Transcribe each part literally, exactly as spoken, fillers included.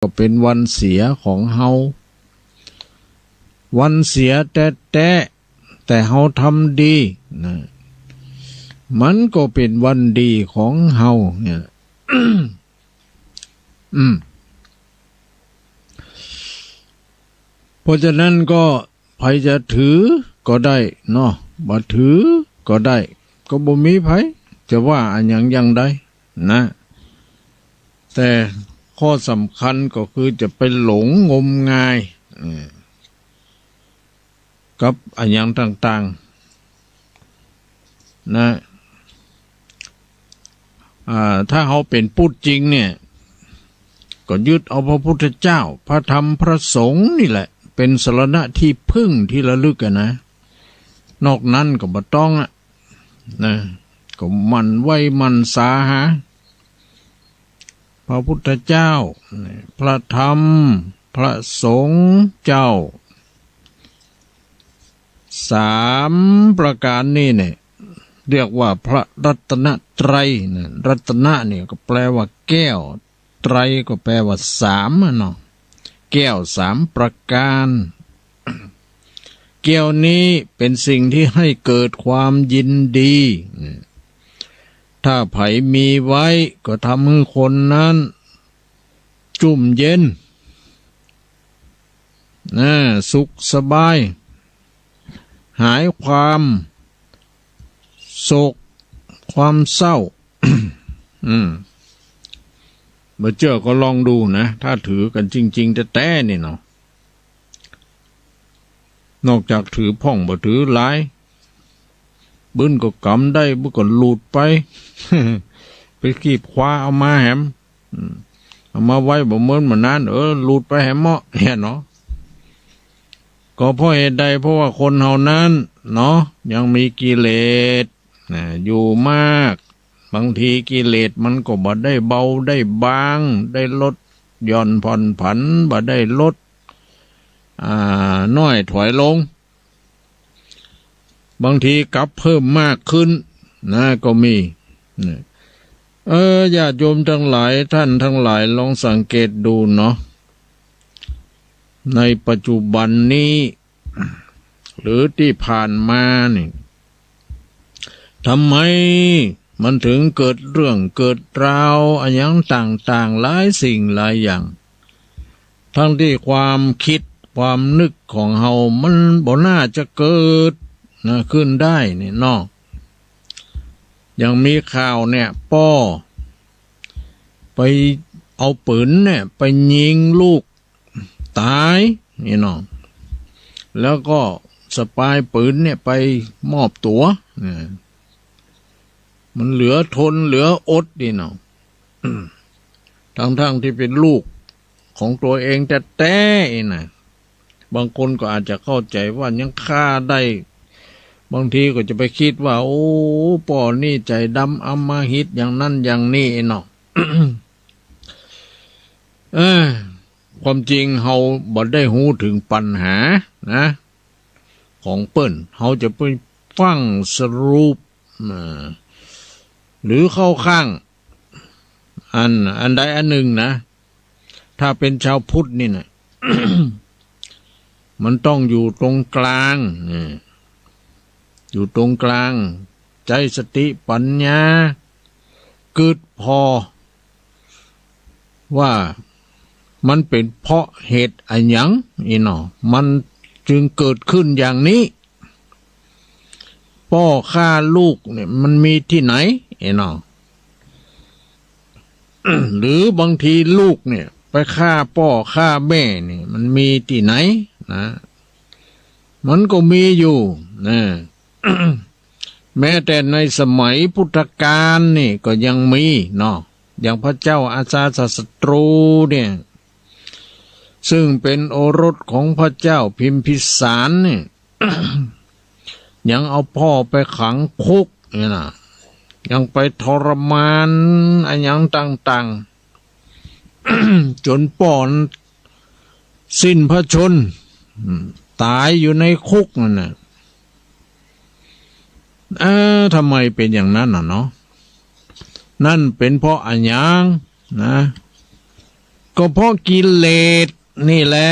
ก็เป๋นวันเสียของเฮา วันเสียแต๊ๆ แต่เฮาทำดีนะ มันก็เป๋นวันดีของเฮาเนี่ย อืม เพราะฉะนั้นก็ ใผจะถือก็ได้เนาะ บ่ถือก็ได้ ก็บ่มีใผจะว่าอะหยังอย่างใดนะ แต่ข้อสำคัญก็คือจะไปหลงงมงาย เออ กับอะหยังต่างๆ นะ อ่า ถ้าเฮาเป๋นพุทธจริงเนี่ย ก็ยึดเอาพระพุทธเจ้า พระธรรม พระสงฆ์นี่แหละ เป๋นสรณะตี้พึ่งตี้ระลึกอะนะ นอกนั้นก็บ่ต้องอะ นะ ก็หมั่นไหว้หมั่นสาหา พระพุทธเจ้า พระธรรม พระสงฆ์เจ้า สามประก๋านนี้เนี่ย เรียกว่าพระรัตนตรัยนะ รัตนะเนี่ยก็แปลว่าแก้ว ไตรก็แปลว่าสามอะเนาะ แก้วสามประก๋าน แก้วนี้เป๋นสิ่งตี้หื้อเกิดความยินดี ถ้าใผมีไว้ก็ทำหื้อคนนั้นจุ่มเย็น นะ สุขสบาย หายความโศก ความเศร้า อืม บ่เจื้อก็ลองดูนะ ถ้าถือกั๋นจริงๆ แต๊ๆ นี่เนาะ นอกจากถือพ่องบ่ถือหลาย บึ้นก็ก๋ำได้ บึ้นก็หลุดไป ไปคีบคว้าเอามาแหม อืม เอามาไว้บ่เมินบ่นาน เออ หลุดไปแหมเมาะ เนี่ยเนาะ ก็เพราะเหตุใด เพราะว่าคนเฮานั้นเนาะ ยังมีกิเลส นะ อยู่มาก บางทีกิเลสมันก็บ่ได้เบาได้บาง ได้ลดหย่อนผ่อนผัน บ่ได้ลด อ่า น้อยถอยลง บางทีกลับเพิ่มมากขึ้นนะ ก็มี นะ เออ ญาติโยมตังหลาย ท่านตังหลาย ลองสังเกตดูเนาะ ในปัจจุบันนี้ หรือตี้ผ่านมานี่ ทำไมมันถึงเกิดเรื่องเกิดราวอะหยังต่างๆ หลายสิ่งหลายอย่าง ทั้งตี้ความกึ๊ดความนึกของเฮามันบ่น่าจะเกิดนะ ขึ้นได้นี่เนาะ อย่างมีข่าวเนี่ย ป้อไปเอาปืนเนี่ย ไปยิงลูกต๋ายนี่เนาะ แล้วก็สะปายปืนเนี่ยไปมอบตั๋ว เนี่ย มันเหลือทนเหลืออดนี่เนาะ ทั้งๆ ตี้เป๋นลูกของตั๋วเองแต๊ๆ นี่นะ บางคนก็อาจจะเข้าใจ๋ว่ายังฆ่าได้ บางทีก็จะไปกึ๊ดว่า โอ้ ป้อนี่ใจ๋ดำอำมหิตอย่างนั้นอย่างนี้เนาะ เออ ความจริงเฮาบ่ได้ฮู้เถิงปัญหานะ ของเปิ้น เฮาจะไปฟั่งสรุป อ่า หรือเข้าข้าง อัน อันใดอันหนึ่งนะ ถ้าเป๋นชาวพุทธนี่นะ มันต้องอยู่ตรงกลาง อ่า อยู่ตรงกลาง ใจ๊สติปัญญากึ๊ดผ่อ ว่ามันเป๋นเพราะเหตุอะหยัง อี้เนาะ มันจึงเกิดขึ้นอย่างนี้ ป้อฆ่าลูกเนี่ยมันมีตี้ไหน อี้เนาะ หรือบางทีลูกเนี่ยไปฆ่าป้อฆ่าแม่เนี่ยมันมีตี้ไหนนะ มันก็มีอยู่นะ แม้แต่ในสมัยพุทธกาลนี่ก็ยังมีเนาะ อย่างพระเจ้าอาชาตศัตรูเนี่ย ซึ่งเป๋นโอรสของพระเจ้าพิมพิสารเนี่ย ยังเอาป้อไปขังคุกเนี่ยนะ ยังไปทรมานอะหยังต่างๆ จ๋นป้อสิ้นพระชนม์ อืม ต๋ายอยู่ในคุกนั่นน่ะ เอ๊ะ ทำไมเป๋นอย่างนั้นน่ะเนาะ นั่นเป๋นเพราะอะหยังนะ ก็เพราะกิเลสนี่แหละ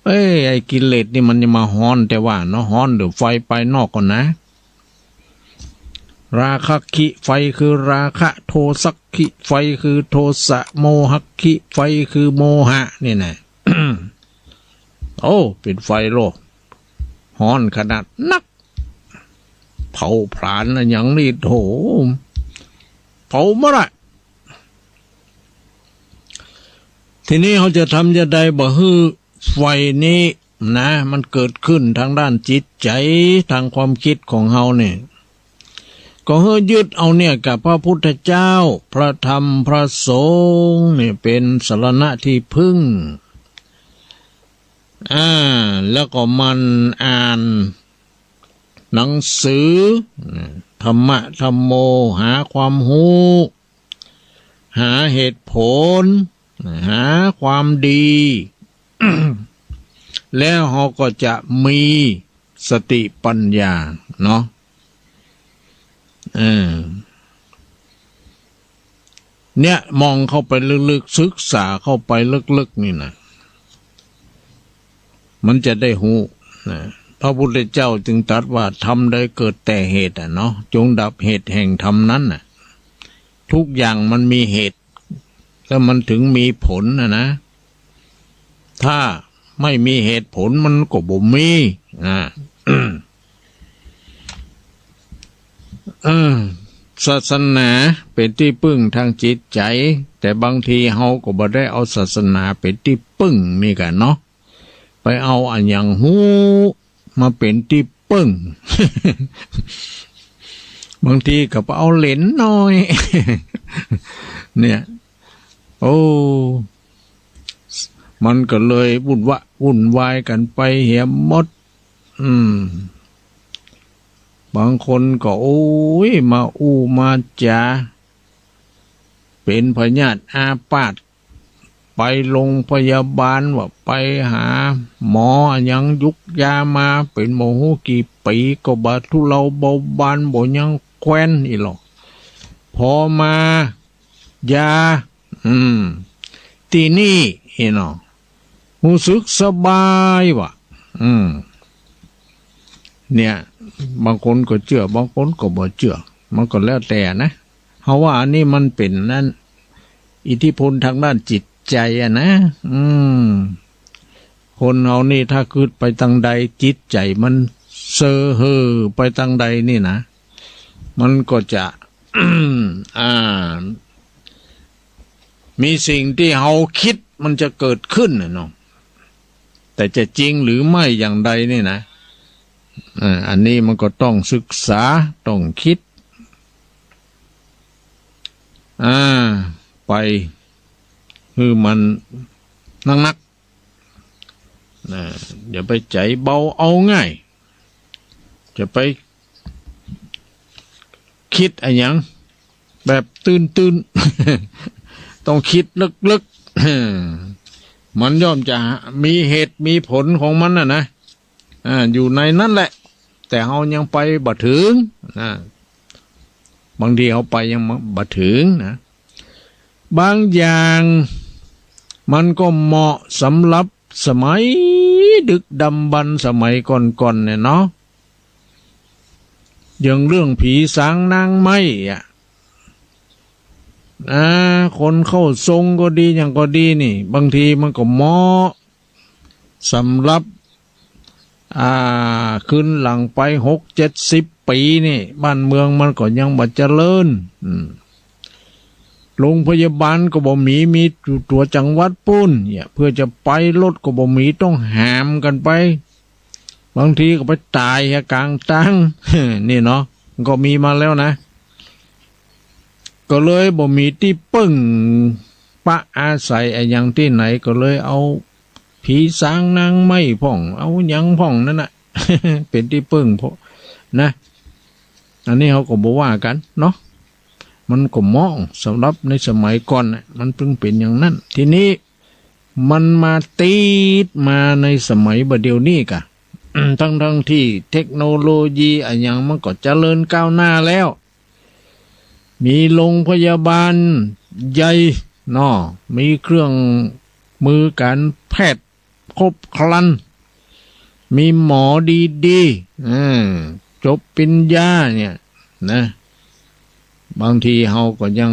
เอ้ย ไอ้กิเลสนี่มันจะมาฮ้อนแต่ว่าเนาะ ฮ้อนด้วยไฟภายนอกก่อนนะ ราคะคิไฟคือราคะ โทสะคิไฟคือโทสะ โมหะคิไฟคือโมหะ นี่นะ โอ้ เป๋นไฟโลก ฮ้อนขนาดนัก เผาผลาญอะหยังนี่ โถ เผาหมดอะ ทีนี้เฮาจะทำจะใดบ่หื้อไฟนี้นะ มันเกิดขึ้นทางด้านจิตใจ๋ ทางความกึ๊ดของเฮาเนี่ย ก็หื้อยึดเอาเนี่ยกับพระพุทธเจ้า พระธรรม พระสงฆ์เนี่ยเป๋นสรณะตี้พึ่ง อ่า แล้วก็หมั่นอ่านหนังสือ ธรรมะธัมโม หาความฮู้ หาเหตุผล หาความดี แล้วเฮาก็จะมีสติปัญญาเนาะ เออ เนี่ย มองเข้าไปลึกๆ ศึกษาเข้าไปลึกๆ นี่นะ มันจะได้ฮู้นะ พระพุทธเจ้าจึงตรัสว่า ธรรมใดเกิดแต่เหตุอะเนาะ จงดับเหตุแห่งธรรมนั้นน่ะ ทุกอย่างมันมีเหตุ แล้วมันถึงมีผลน่ะนะ ถ้าไม่มีเหตุผลมันก็บ่มี อ่า เออ ศาสนาเป๋นตี้ปึ้งทางจิตใจ๋ แต่บางทีเฮาก็บ่ได้เอาศาสนาเป๋นตี้ปึ้งนี่กั๋นเนาะ ไปเอาอะหยังฮู้มาเป๋นตี้ปึ้ง บางทีก็ไปเอาเหลนน้อย เนี่ย โอ้ มันก็เลยวุ่นวะ วุ่นวายกั๋นไปเหียหมด อืม บางคนก็ โอ้ย มาอู้มาจ๋า เป๋นพยาธิอาพาธ ไปโรงพยาบาลว่าไปหาหมออะหยัง ยุกยามาเป๋นบ่ฮู้กี่ปี๋ ก็บ่ทุเลาเบาบาง บ่ยังแควนอี้หรอก ผ่อมายา อืม ตี้นี่อี้เนาะ ฮู้สึกสบายว่ะ อืม เนี่ย บางคนก็เจื้อ บางคนก็บ่เจื้อ มันก็แล้วแต่นะ เฮาว่าอันนี้มันเป๋นนั่น อิทธิพลทางด้านจิตใจ๋อะนะ อืม คนเฮานี่ถ้ากึ๊ดไปตางใด จิตใจ๋มันเซอเห่อไปตางใดนี่นะ มันก็จะ อ่า มีสิ่งตี้เฮากึ๊ดมันจะเกิดขึ้นน่ะเนาะ แต่จะจริงหรือไม่อย่างใดนี่นะ อ่า อันนี้มันก็ต้องศึกษา ต้องกึ๊ด อ่า ไป หื้อมันนักๆ นะ อย่าไปใจ๋เบาเอาง่าย จะไปกึ๊ดอะหยังแบบตื่นๆ ต้องกึ๊ดลึกๆ มันย่อมจะมีเหตุมีผลของมันน่ะนะ อ่า อยู่ในนั้นแหละ แต่เฮายังไปบ่เถิงนะ บางทีเฮาไปยังบ่เถิงนะ บางอย่างมันก็เหมาะสำหรับสมัยดึกดำบรรพ์ สมัยก่อนๆ เนี่ยเนาะ อย่างเรื่องผีสางนางไม้อะ อ่า คนเข้าทรงก็ดี หยังก็ดีนี่ บางทีมันก็เหมาะ สำหรับ อ่า คืนหลังไปหกเจ็ดสิบปี๋นี่ บ้านเมืองมันก็ยังบ่เจริญ อืม โรงพยาบาลก็บ่มี มีอยู่ตั๋วจังหวัดปู๊นเนี่ย เปื้อจะไปรถก็บ่มี ต้องหามกั๋นไป บางทีก็ไปต๋ายหากลางตาง นี่เนาะ ก็มีมาแล้วนะ ก็เลยบ่มีตี้เปิ้งปะอาศัยอะหยังตี้ไหน ก็เลยเอาผีสางนางไม้พ่อง เอาหยังพ่องนั่นน่ะ เป๋นตี้เปิ้งพ่องนะ อันนี้เฮาก็บ่ว่ากั๋นเนาะ มันก็เหมาะสำหรับในสมัยก่อนน่ะ มันเปิงเป๋นอย่างนั้น ทีนี้ มันมาติดมาในสมัยบ่าเดี่ยวนี้กะ ทั้งๆ ตี้เทคโนโลยีอะหยังมันก็เจริญก้าวหน้าแล้ว มีโรงพยาบาลใหญ่ เนาะ มีเครื่องมือการแพทย์ครบครัน มีหมอดีๆ เออ จบปริญญาเนี่ยนะ บางทีเฮาก็ยัง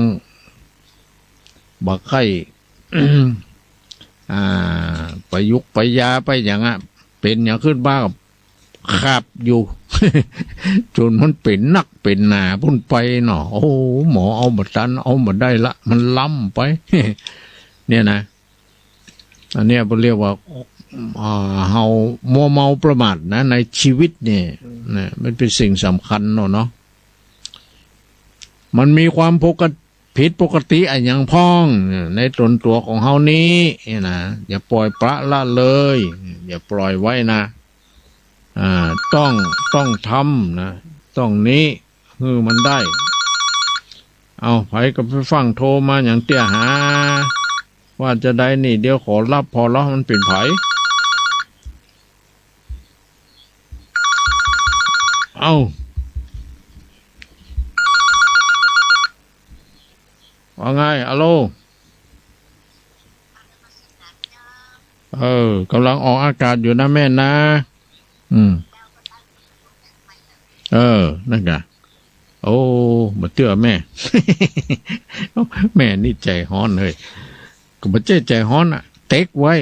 บ่ใค่ อ่า ไปยุกไปยาไปหยังอะ เป๋นหยังขึ้นมาก็ขับอยู่ จ๋นมันเป๋นนักเป๋นหนาปู้นไปเนาะ โอ้ หมอเอาบ่ตัน เอาบ่ได้ละ มันล้ำไป เนี่ยนะ อันเนี้ยเปิ้นเรียกว่า อ่า เฮามัวเมาประมาทนะ ในชีวิตเนี่ย อืม นะ มันเป๋นสิ่งสำคัญเนาะ เนาะ มันมีความปกติ ผิดปกติอะหยังพ่อง ในต๋นตั๋วของเฮานี้ เนี่ยนะ อย่าปล่อยปละละเลย อย่าปล่อยไว้นะ อ่า ต้อง ต้องทำนะ ต้องนี้ หื้อมันได้ เอา ใผก็ไปฟั่งโทรมาหยังเตี้ยหา ว่าจาใดนี่ เดี๋ยวขอฮับผ่อเนาะ มันเป๋นใผ เอ้า ว่าไง อะโล เออ ก่ำลังออกอากาศอยู่นะแม่นะ อืม เออ นั่นกะ โอ้ บ่เตื้อแม่ แม่นี่ใจ๋ฮ้อนเฮ้ย ก็บ่ใจ้ใจ๋ฮ้อนอะ เต็กไว้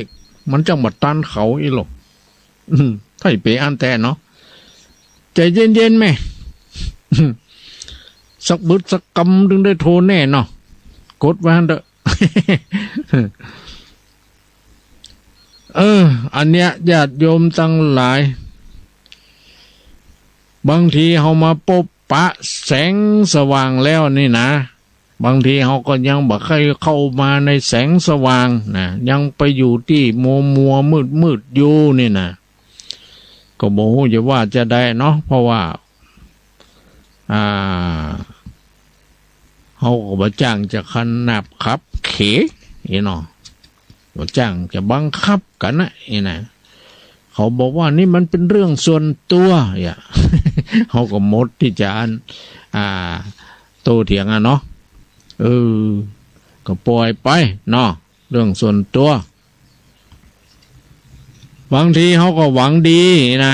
มันจั่งบ่ตันเขาอี้หรอก อืม ใผเป๋นอันแต๊เนาะ ใจ๋เย็นๆ แม่ สักบึดสักกำจึงได้โทรแน่เนาะ กดไว้หั้นเต๊อะ เออ อันเนี้ย ญาติโยมตังหลาย บางทีเฮามาปบปะแสงสว่างแล้วนี่นะ บางทีเฮาก็ยังบ่ใค่เข้ามาในแสงสว่างนะ ยังไปอยู่ตี้มัวๆ มืดๆ อยู่นี่นะ ก็บ่ฮู้จะว่าจาใดเนาะ เพราะว่า อ่า เฮาก็บ่จ้างจะขนาบขับเขนอี้เนาะ บ่จ้างจะบังคับกั๋นนะ อี้นะ เขาบอกว่านี่มันเป๋นเรื่องส่วนตั๋ว อย่า เฮาก็หมดตี้จะอัน อ่า โต้เถียงอะเนาะ เออ ก็ปล่อยไปเนาะ เรื่องส่วนตั๋ว บางทีเฮาก็หวังดีนะ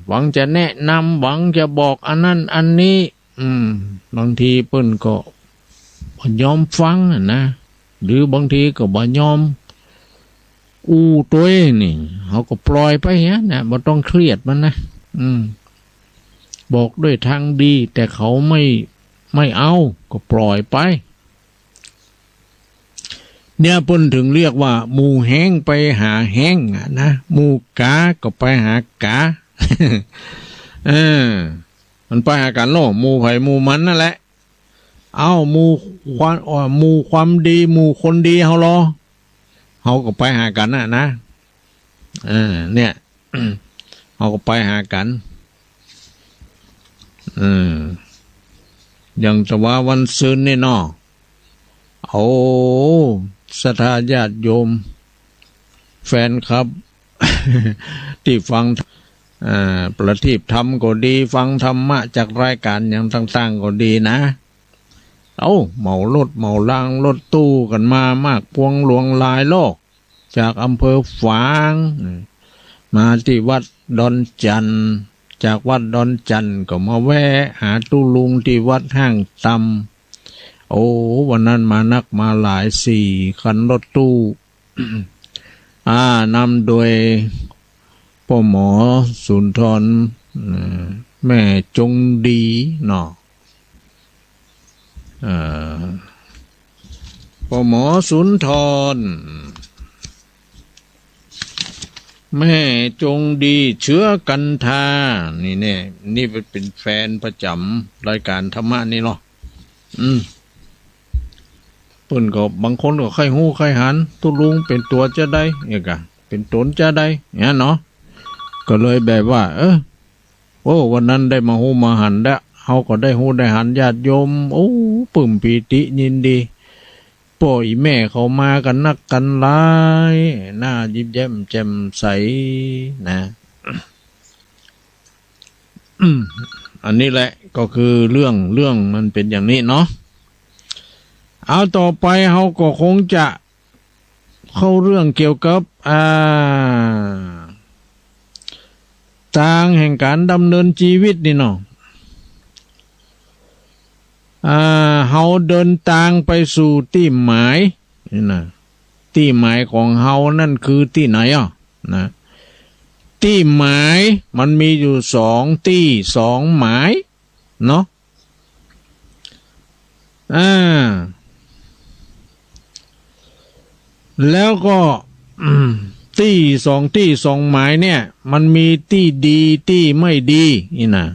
หวังจะแนะนำ หวังจะบอกอันนั้นอันนี้ อืม บางทีเปิ้นก็บ่ยอมฟังอะนะ หรือบางทีก็บ่ยอมอู้ตวยนี่ เฮาก็ปล่อยไปหั้นนะ บ่ต้องเครียดมันนะ อืม บอกด้วยทางดี แต่เขาไม่ ไม่เอา ก็ปล่อยไป เนี่ยเปิ้นถึงเรียกว่า หมู่แฮ้งไปหาแฮ้งอะนะ หมู่ก๋าก็ไปหาก๋า เออ มันไปหากั๋นเนาะ หมู่ใผหมู่มันนั่นแหละ เอ้า หมู่ความ เอ่อ หมู่ความดี หมู่คนดีเฮาลอ เฮาก็ไปหากั๋นน่ะนะ เออ เนี่ย เฮาก็ไปหากั๋น เออ อย่างตะวาวันซืนนี่เนาะ โอ้ ศรัทธาญาติโยม แฟนคลับ ตี้ฟัง เอ่อ ประทีปธรรมก็ดี ฟังธรรมะจากรายก๋านอย่างต่างๆ ก็ดีนะ เอ้า เหมารถเหมารางรถตู้กั๋นมามากปวงหลวงหลายลอก จากอำเภอฝาง มาตี้วัดดอนจั่น จากวัดดอนจั่นก็มาแวะหาตุ๊ลุงตี้วัดห้างต่ำ โอ้ วันนั้นมานักมาหลาย สี่คันรถตู้ อ่า นำโดยป้อหมอสุนทร เอ่อ แม่จงดีเนาะ เอ่อ ป้อหมอสุนทร แม่จงดี เชื้อกันทา นี่แน่ นี่เป๋นแฟนประจ๋ำรายก๋านธรรมะนี่เนาะ อืม เปิ้นก็ บางคนก็ใค่ฮู้ใค่หัน ตุ๊ลุงเป๋นตั๋วจาใด เนี่ยกะ เป๋นต๋นจาใด เนี่ยเนาะ ก็เลยแบบว่า เออ โอ้ วันนั้นได้มาฮู้มาหันแล้ว เฮาก็ได้ฮู้ได้หันญาติโยม โอ้ ปลื้มปีติยินดี ป้ออี่แม่เขามากั๋นนักกั๋นหลาย หน้ายิ้มแย้มแจ่มใสนะ อืม อันนี้แหละก็คือเรื่อง เรื่องมันเป๋นอย่างนี้เนาะ เอา ต่อไปเฮาก็คงจะเข้าเรื่องเกี่ยวกับ อ่า ตางแห่งก๋านดำเนินจีวิตนี่เนาะ อ่า เฮาเดินตางไปสู่ตี้หมายนี่นะ ตี้หมายของเฮานั้นคือตี้ไหนอ่ะนะ ตี้หมายมันมีอยู่สองตี้สองหมายเนาะ อ่า แล้วก็ ตี้สองตี้สองหมายเนี่ย มันมีตี้ดีตี้ไม่ดีนี่นะ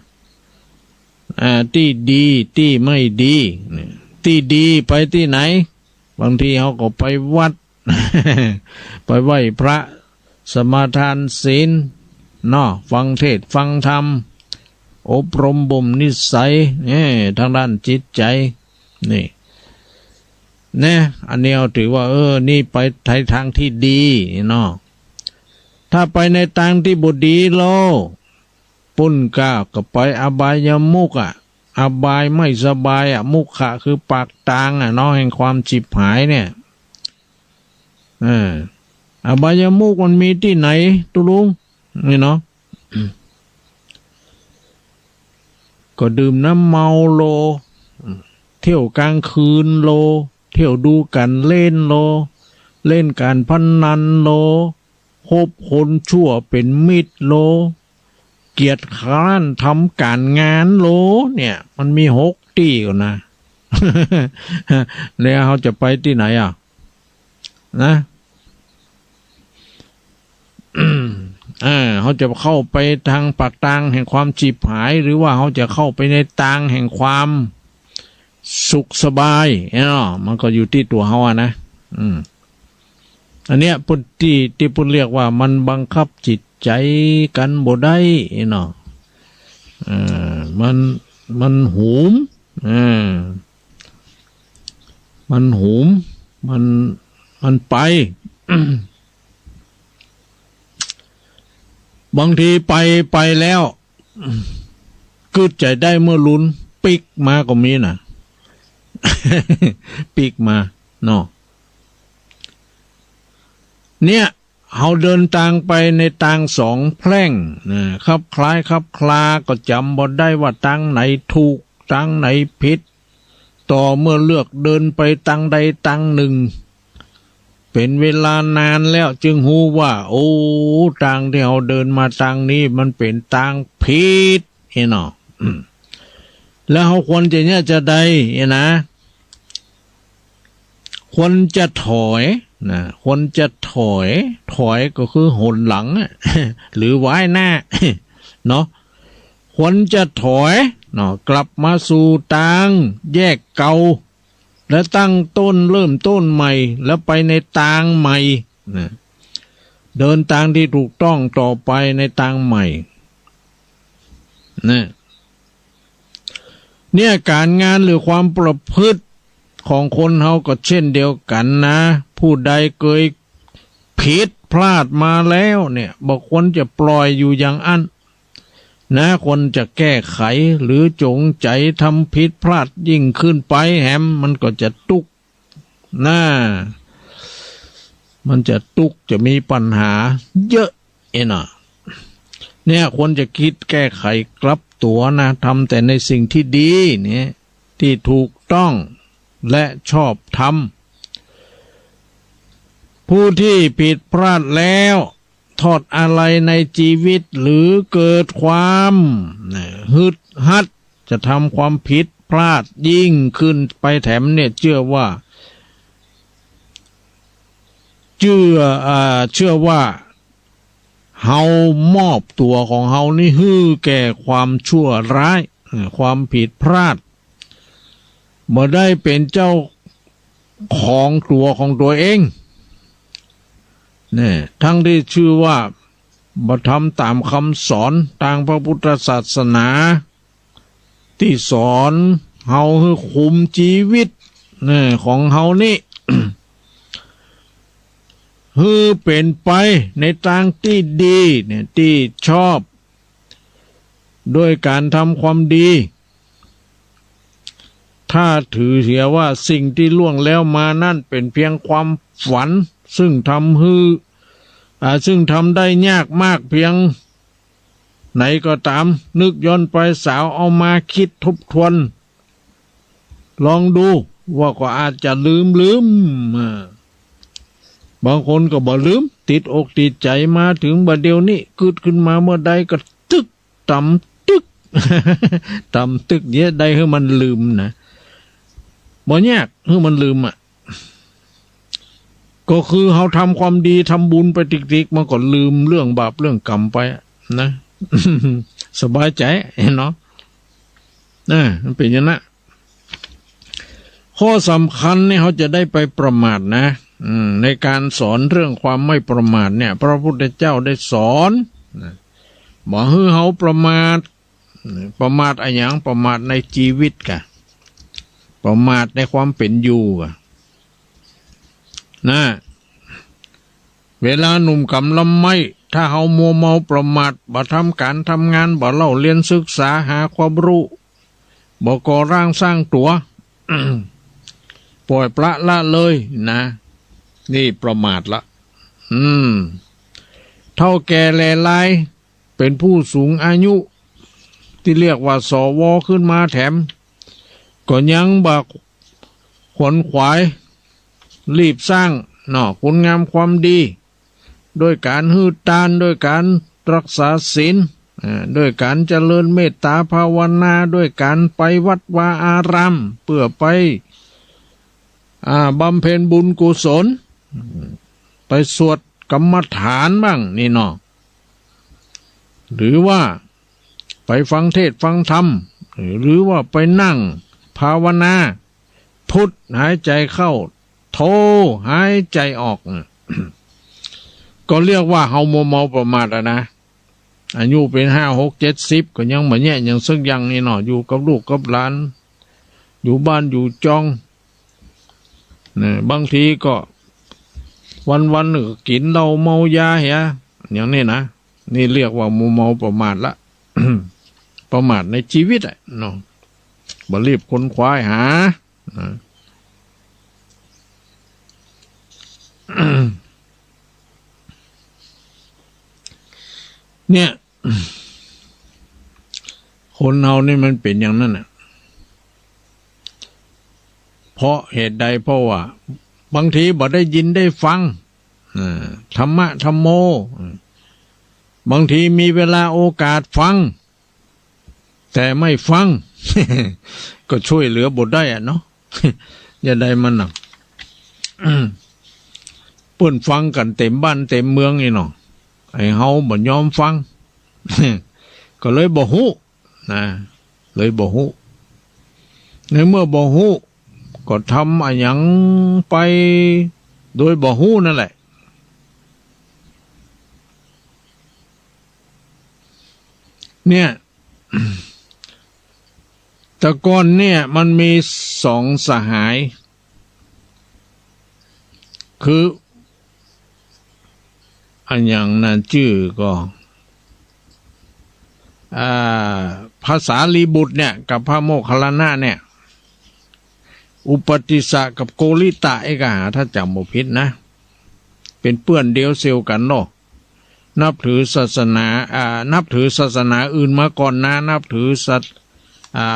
อ่า ตี้ดีตี้ไม่ดีเนี่ย ตี้ดีไปตี้ไหน บางทีเฮาก็ไปวัด ไปไหว้พระ สมาทานศีลเนาะ ฟังเทศน์ฟังธรรม อบรมบ่มนิสัย เอ้ ทางด้านจิตใจ๋ นี่ แน่ อันนี้เฮาถือว่า เออ นี่ไปในตางตี้ดีเนาะ ถ้าไปในตางตี้บ่ดีแล้ว ปุ้นก้าก็ไปอบายมุขอะ อบายไม่สบายอะ มุขะคือปากตางอะเนาะ แห่งความฉิบหายเนี่ย เออ อบายมุขมันมีตี้ไหนตุ๊ลุง นี่เนาะ ก็ดื่มน้ำเมาโล เที่ยวกลางคืนโล เที่ยวดูก๋านเล่นโล เล่นก๋านพนันโล คบคนชั่วเป๋นมิตรโล เกียจคร้านทำก๋านงานโล เนี่ย มันมีหกตี้ก่อนนะ แล้วเฮาจะไปตี้ไหนอ่ะ นะ อ่า เฮาจะเข้าไปตางปากตางแห่งความฉิบหาย หรือว่าเฮาจะเข้าไปในตางแห่งความสุขสบายเนาะ มันก็อยู่ตี้ตั๋วเฮาอะนะ อืม อันเนี้ยปุ้นตี้ ตี้ปุ้นเรียกว่ามันบังคับจิตใจ๋กั๋นบ่ได้เนาะ เออ มัน มันหุม เออ มันหุม มัน มันไป บางทีไป ไปแล้ว กึ๊ดใจ๋ได้เมื่อลุน ปิ๊กมาก็มีน่ะ ปิ๊กมาเนาะ เนี่ย เฮาเดินตางไปในตางสองแพร่งนะ คลับคล้ายคลับคลา ก็จำบ่ได้ว่าตางไหนถูก ตางไหนผิด ต่อเมื่อเลือกเดินไปตางใดตางนึ่ง เป๋นเวลานานแล้วจึงฮู้ว่า โอ้ ตางตี้เฮาเดินมาตางนี้มันเป๋นตางผิด เนาะ อืม แล้วเฮาควรจะเยียะจาใด นะ ควรจะถอย นะ ควรจะถอย ถอยก็คือหนหลังอะ หรือว้ายหน้า เนาะ ควรจะถอย เนาะ กลับมาสู่ตางแยกเก่า และตั้งต้นเริ่มต้นใหม่ แล้วไปในตางใหม่ นะ เดินตางตี้ถูกต้องต่อไปในตางใหม่ นะ เนี่ย ก๋านงานหรือความประพฤติของคนเฮาก็เช่นเดียวกั๋นนะ ผู้ใดเกยผิดพลาดมาแล้วเนี่ย บ่ควรจะปล่อยอยู่อย่างอั้นนะ ควรจะแก้ไข หรือจ๋งใจ๋ทำผิดพลาดยิ่งขึ้นไปแหม มันก็จะตุ๊กข์ นะ มันจะตุ๊กข์ จะมีปัญหาเยอะ เนาะ เนี่ย ควรจะกึ๊ดแก้ไขกลับตั๋วนะ ทำแต่ในสิ่งตี้ดีเนี่ย ตี้ถูกต้อง และชอบธรรม ผู้ตี้ผิดพลาดแล้ว ทอดอาลัยในจีวิต หรือเกิดความ นะ ฮึดฮัด จะทำความผิดพลาดยิ่งขึ้นไปแถมเนี่ย เจื้อว่า เจื้อ อ่า เจื้อว่า เฮามอบตั๋วของเฮานี้หื้อแก่ความชั่วร้าย เอ่อ ความผิดพลาด บ่ได้เป๋นเจ้าของตั๋วของตั๋วเอง เนี่ย ตึงได้จื้อว่าบ่ทำต๋ามกำสอนตางพระพุทธศาสนา ตี้สอนเฮาหื้อคุมจีวิต เนี่ย ของเฮานี้ หื้อเป๋นไปในตางตี้ดี เนี่ย ตี้ชอบ โดยก๋านทำความดี ถ้าถือเสียว่าสิ่งตี้ล่วงแล้วมานั้นเป๋นเพียงความฝัน ซึ่งทำหื้อ อ่า ซึ่งทำได้ยากมากเพียงไหนก็ต๋าม นึกย้อนไปสาวเอามาคิดทบทวน ลองดูว่าก็อาจจะลืมลืม อ่า บางคนก็บ่ลืม ติดอกติดใจ๋มาเถิงบ่าเดี่ยวนี้ กึ๊ดขึ้นมาเมื่อใดก็ตึ๊ก ต๋ำตึ๊ก ต๋ำตึ๊ก เยียะใดหื้อมันลืมนะ บ่ยากหื้อมันลืมอะ ก็คือเฮาทำความดีทำบุญไปติ๊กๆ มันก็ลืมเรื่องบาปเรื่องกรรมไปอะนะ สบายใจ๋ หันก่อ อ่า มันเป๋นอย่างนั้น ข้อสำคัญนี่เฮาจะได้ไปประมาทนะ อืม ในก๋านสอนเรื่องความไม่ประมาทเนี่ย พระพุทธเจ้าได้สอนนะ บ่หื้อเฮาประมาท ประมาทอะหยัง ประมาทในจีวิตก่ะ ประมาทในความเป๋นอยู่ก่ะ นะ เวลาหนุ่มกำลังใหม่ ถ้าเฮามัวเมาประมาท บ่ทำก๋านทำงาน บ่เล่าเรียนศึกษาหาความรู้ บ่ก่อร่างสร้างตั๋ว ปล่อยปละละเลยนะ นี่ประมาทละ อืม เฒ่าแก่แหล่ลาย เป๋นผู้สูงอายุ ตี้เรียกว่า สว ขึ้นมาแถม ก็ยังบ่ขวนขวาย รีบสร้างเนาะ คุณงามความดี ด้วยก๋านหื้อตาน ด้วยก๋านรักษาศีล อ่า ด้วยก๋านเจริญเมตตาภาวนา ด้วยก๋านไปวัดวาอาราม เปื้อไป อ่า บำเพ็ญบุญกุศล ไปสวดกรรมฐานบ้างนี่เนาะ หรือว่าไปฟังเทศน์ฟังธรรม หรือว่าไปนั่งภาวนา พุทหายใจ๋เข้า โธหายใจ๋ออก ก็เรียกว่าเฮามัวเมาประมาทอะนะ อายุเป๋นห้า หก เจ็ดสิบ ก็ยังบ่แยะหยังสักอย่างนี่เนาะ อยู่กับลูกกับหลาน อยู่บ้านอยู่จอง นะ บางทีก็วันๆ นึ่งก็กิ๋นเหล้าเมายาเหีย อย่างนี้นะ นี่เรียกว่ามัวเมาประมาทละ ประมาทในจีวิตอะเนาะ บ่รีบขวนขวายหา นะ เนี่ย คนเฮานี่มันเป๋นอย่างนั้นน่ะ เพราะเหตุใด เพราะว่าบางทีบ่ได้ยินได้ฟัง อ่า ธรรมะธัมโม อ่า บางทีมีเวลาโอกาสฟัง แต่ไม่ฟัง ก็ช่วยเหลือบ่ได้อะเนาะ จะใดมันน่ะ เปิ้นฟังกั๋นเต๋มบ้านเต๋มเมืองนี่เนาะ ไอ้เฮาบ่ยอมฟัง ก็เลยบ่ฮู้ นะ เลยบ่ฮู้ ในเมื่อบ่ฮู้ ก็ทำอะหยังไปโดยบ่ฮู้นั่นแหละ เนี่ย แต่ก่อนเนี่ยมันมีสองสหาย คือ อะหยังนะ จื้อก็ อ่า พระสารีบุตรเนี่ย กับพระโมคคัลลานะเนี่ย อุปัฏฐิสสะกับโกริตะเอกหา ถ้าจ๋ำบ่ผิดนะ เป๋นเปื้อนเดียวเสี่ยวกั๋นเนาะ นับถือศาสนา อ่า นับถือศาสนาอื่นมาก่อนนะ นับถือศาส- อ่า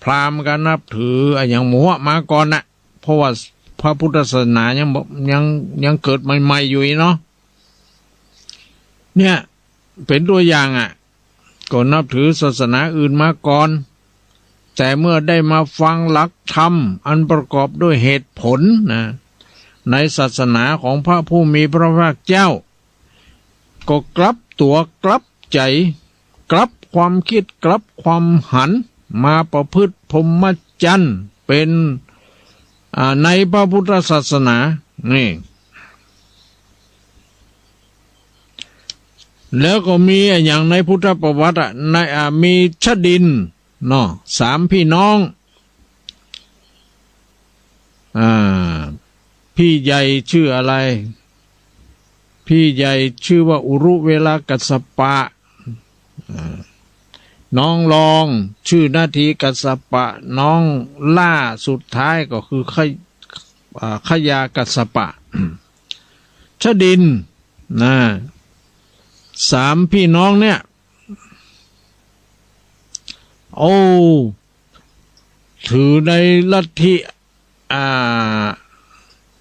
พราหมณ์ก็นับถืออะหยังหมู่มาก่อนน่ะ เพราะว่าพระพุทธศาสนายังบ่- ยัง- ยังเกิดใหม่ๆ อยู่อี้เนาะ เนี่ย เป๋นตั๋วอย่างอะ ก็นับถือศาสนาอื่นมาก่อน แต่เมื่อได้มาฟังหลักธรรมอันประกอบด้วยเหตุผลนะ ในศาสนาของพระผู้มีพระภาคเจ้า ก็กลับตั๋วกลับใจ๋ กลับความคิด กลับความหัน มาประพฤติพรหมจรรย์เป๋น อ่า ในพระพุทธศาสนา นี่ แล้วก็มีอะหยังในพุทธประวัติอะ ใน อ่า มีชดิน เนาะ สามพี่น้อง อ่า พี่ใหญ่ชื่ออะไร พี่ใหญ่ชื่อว่าอุรุเวลากัสสปะ อ่า น้องรองชื่อนาทีกัสสปะ น้องล่าสุดท้ายก็คือขะ- อ่า ขยากัสสปะ ชดินทร์ นะ สามพี่น้องเนี่ย โอ้ ถือในลัทธิ อ่า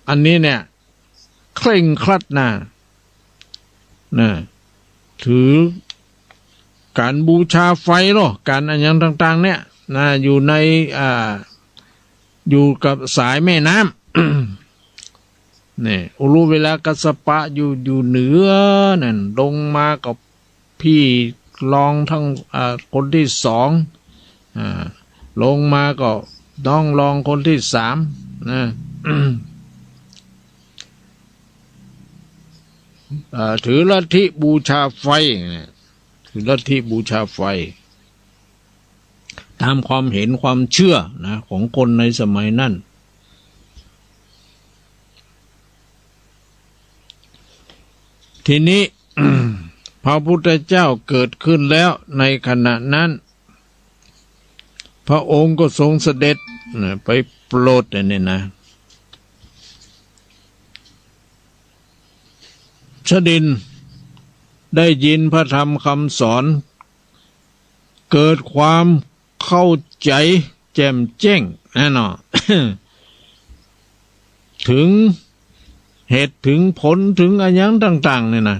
อันนี้เนี่ย เคร่งครัดนะ นะ ถือก๋านบูชาไฟเนาะ ก๋านอะหยังต่างๆ เนี่ย นะ อยู่ใน อ่า อยู่กับสายแม่น้ำ นี่ อุรุเวลากัสสปะอยู่ อยู่เหนือนั่น ลงมาก็ พี่รองทั้ง อ่า คนที่สอง อ่า ลงมาก็น้องรองคนที่สาม นะ อ่า ถือลัทธิบูชาไฟเนี่ย ถือลัทธิบูชาไฟ ตามความเห็นความเชื่อนะ ของคนในสมัยนั้น ทีนี้ พระพุทธเจ้าเกิดขึ้นแล้ว ในขณะนั้น พระองค์ก็ทรงเสด็จนะ ไปโปรดอันนี้นะ ชดินทร์ได้ยินพระธรรมคำสอน เกิดความเข้าใจ๋แจ่มแจ้งแน่นอน ถึงเหตุถึงผลถึงอะหยังต่างๆ เนี่ยนะ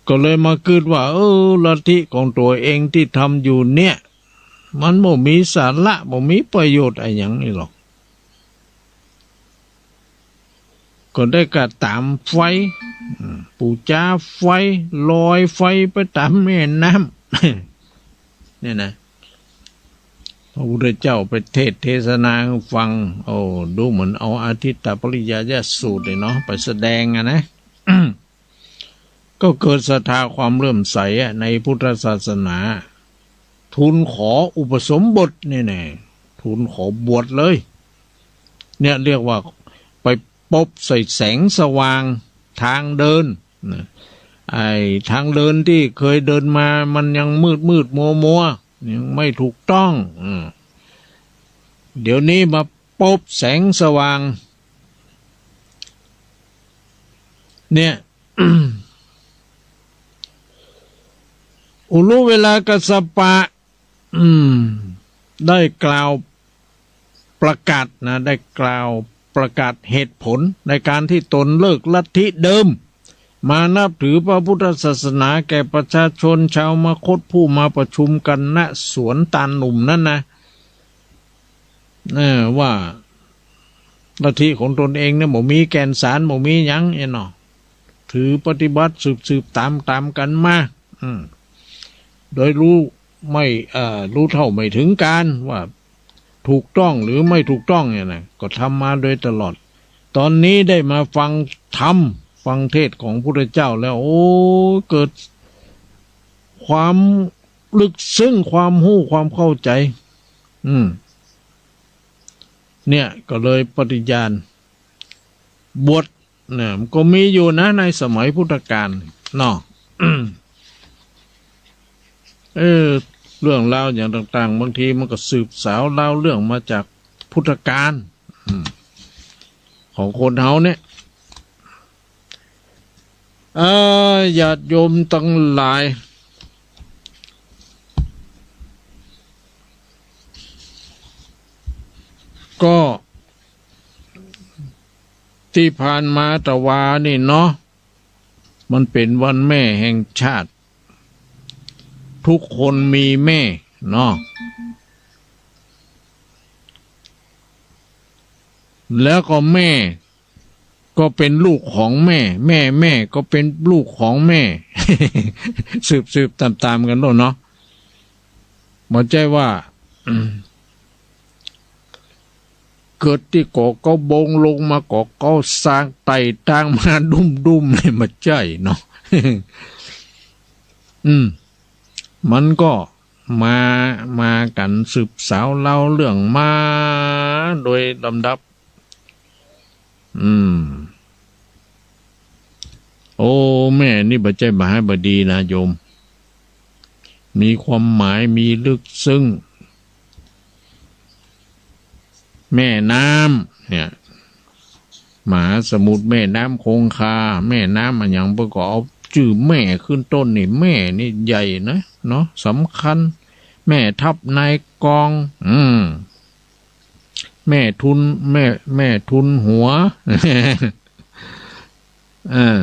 ก็เลยมากึ๊ดว่า เออ ลัทธิของตั๋วเองตี้ทำอยู่เนี่ย มันบ่มีสาระ บ่มีประโยชน์อะหยังนี่หรอก ก็ได้ก้าต๋ามไฟ อืม ปู๋จาไฟ ลอยไฟไปต๋ามแม่น้ำ เนี่ยนะ พระพุทธเจ้าไปเทศน์เทศนาให้ฟัง โอ้ ดูเหมือนเอาอาทิตตปริยายสูตรเนี่ยเนาะ ไปแสดงอะนะ ก็เกิดศรัทธาความเลื่อมใสอะ ในพุทธศาสนา ทูลขออุปสมบทนี่แน่ ทูลขอบวชเลย เนี่ยเรียกว่าไปปบใส่แสงสว่างทางเดินนะ ไอ้ทางเดินตี้เคยเดินมามันยังมืดๆ มัวๆ ยังไม่ถูกต้อง อืม เดี๋ยวนี้มาปบแสงสว่าง เนี่ย อุรุเวลากัสสปะ อืม ได้กล่าวประกาศนะ ได้กล่าวประกาศเหตุผลในการที่ตนเลิกลัทธิเดิม มานับถือพระพุทธศาสนาแก่ประชาชนชาวมคธผู้มาประชุมกัน ณ สวนตาลหนุ่มนั้นนะ เออ ว่าลัทธิของตนเองเนี่ยบ่มีแก่นสาร บ่มีหยังเนาะ ถือปฏิบัติสืบๆ ต๋ามๆ กั๋นมา อืม โดยรู้ไม่ เอ่อ รู้เท่าไม่ถึงการ ว่าถูกต้องหรือไม่ถูกต้องเนี่ยนะ ก็ทำมาโดยตลอด ต๋อนนี้ได้มาฟังธรรม ฟังเทศน์ของพุทธเจ้าแล้ว โอ้ เกิดความลึกซึ้ง ความฮู้ ความเข้าใจ๋ อืม เนี่ย ก็เลยปฏิญาณบวช เนี่ย มันก็มีอยู่นะ ในสมัยพุทธกาลเนาะ เออ เรื่องราวอย่างต่างๆ บางทีมันก็สืบสาวราวเรื่องมาจากพุทธกาล อืม ของคนเฮาเนี่ย เออ ญาติโยมตังหลาย ก็ตี้ผ่านมาตะวานี่เนาะ มันเป๋นวันแม่แห่งชาติ ทุกคนมีแม่เนาะ แล้วก็แม่ก็เป๋นลูกของแม่ แม่แม่ก็เป๋นลูกของแม่ สืบๆ ต๋ามๆ กั๋นโลดเนาะ บ่ใจ้ว่า อืม เกิดตี้เกาะเก๊าบง ลงมาเกาะเก๊าซาง ไต่ตางมาดุ้มๆ เนี่ย บ่ใจ้เนาะ อืม มันก็มา มากั๋นสืบสาวเล่าเรื่องมาโดยลำดับ อืม โอ้ แม่นี่บ่ใจ้บ่ฮ้ายบ่ดีนะโยม มีความหมาย มีลึกซึ้ง แม่น้ำเนี่ย มหาสมุทร แม่น้ำคงคา แม่น้ำอะหยัง เปิ้นก็เอาจื้อแม่ขึ้นต้นนี่ แม่นี่ใหญ่นะเนาะ สำคัญ แม่ทัพนายกอง อืม แม่ทุน แม่ แม่ทุนหัว เออ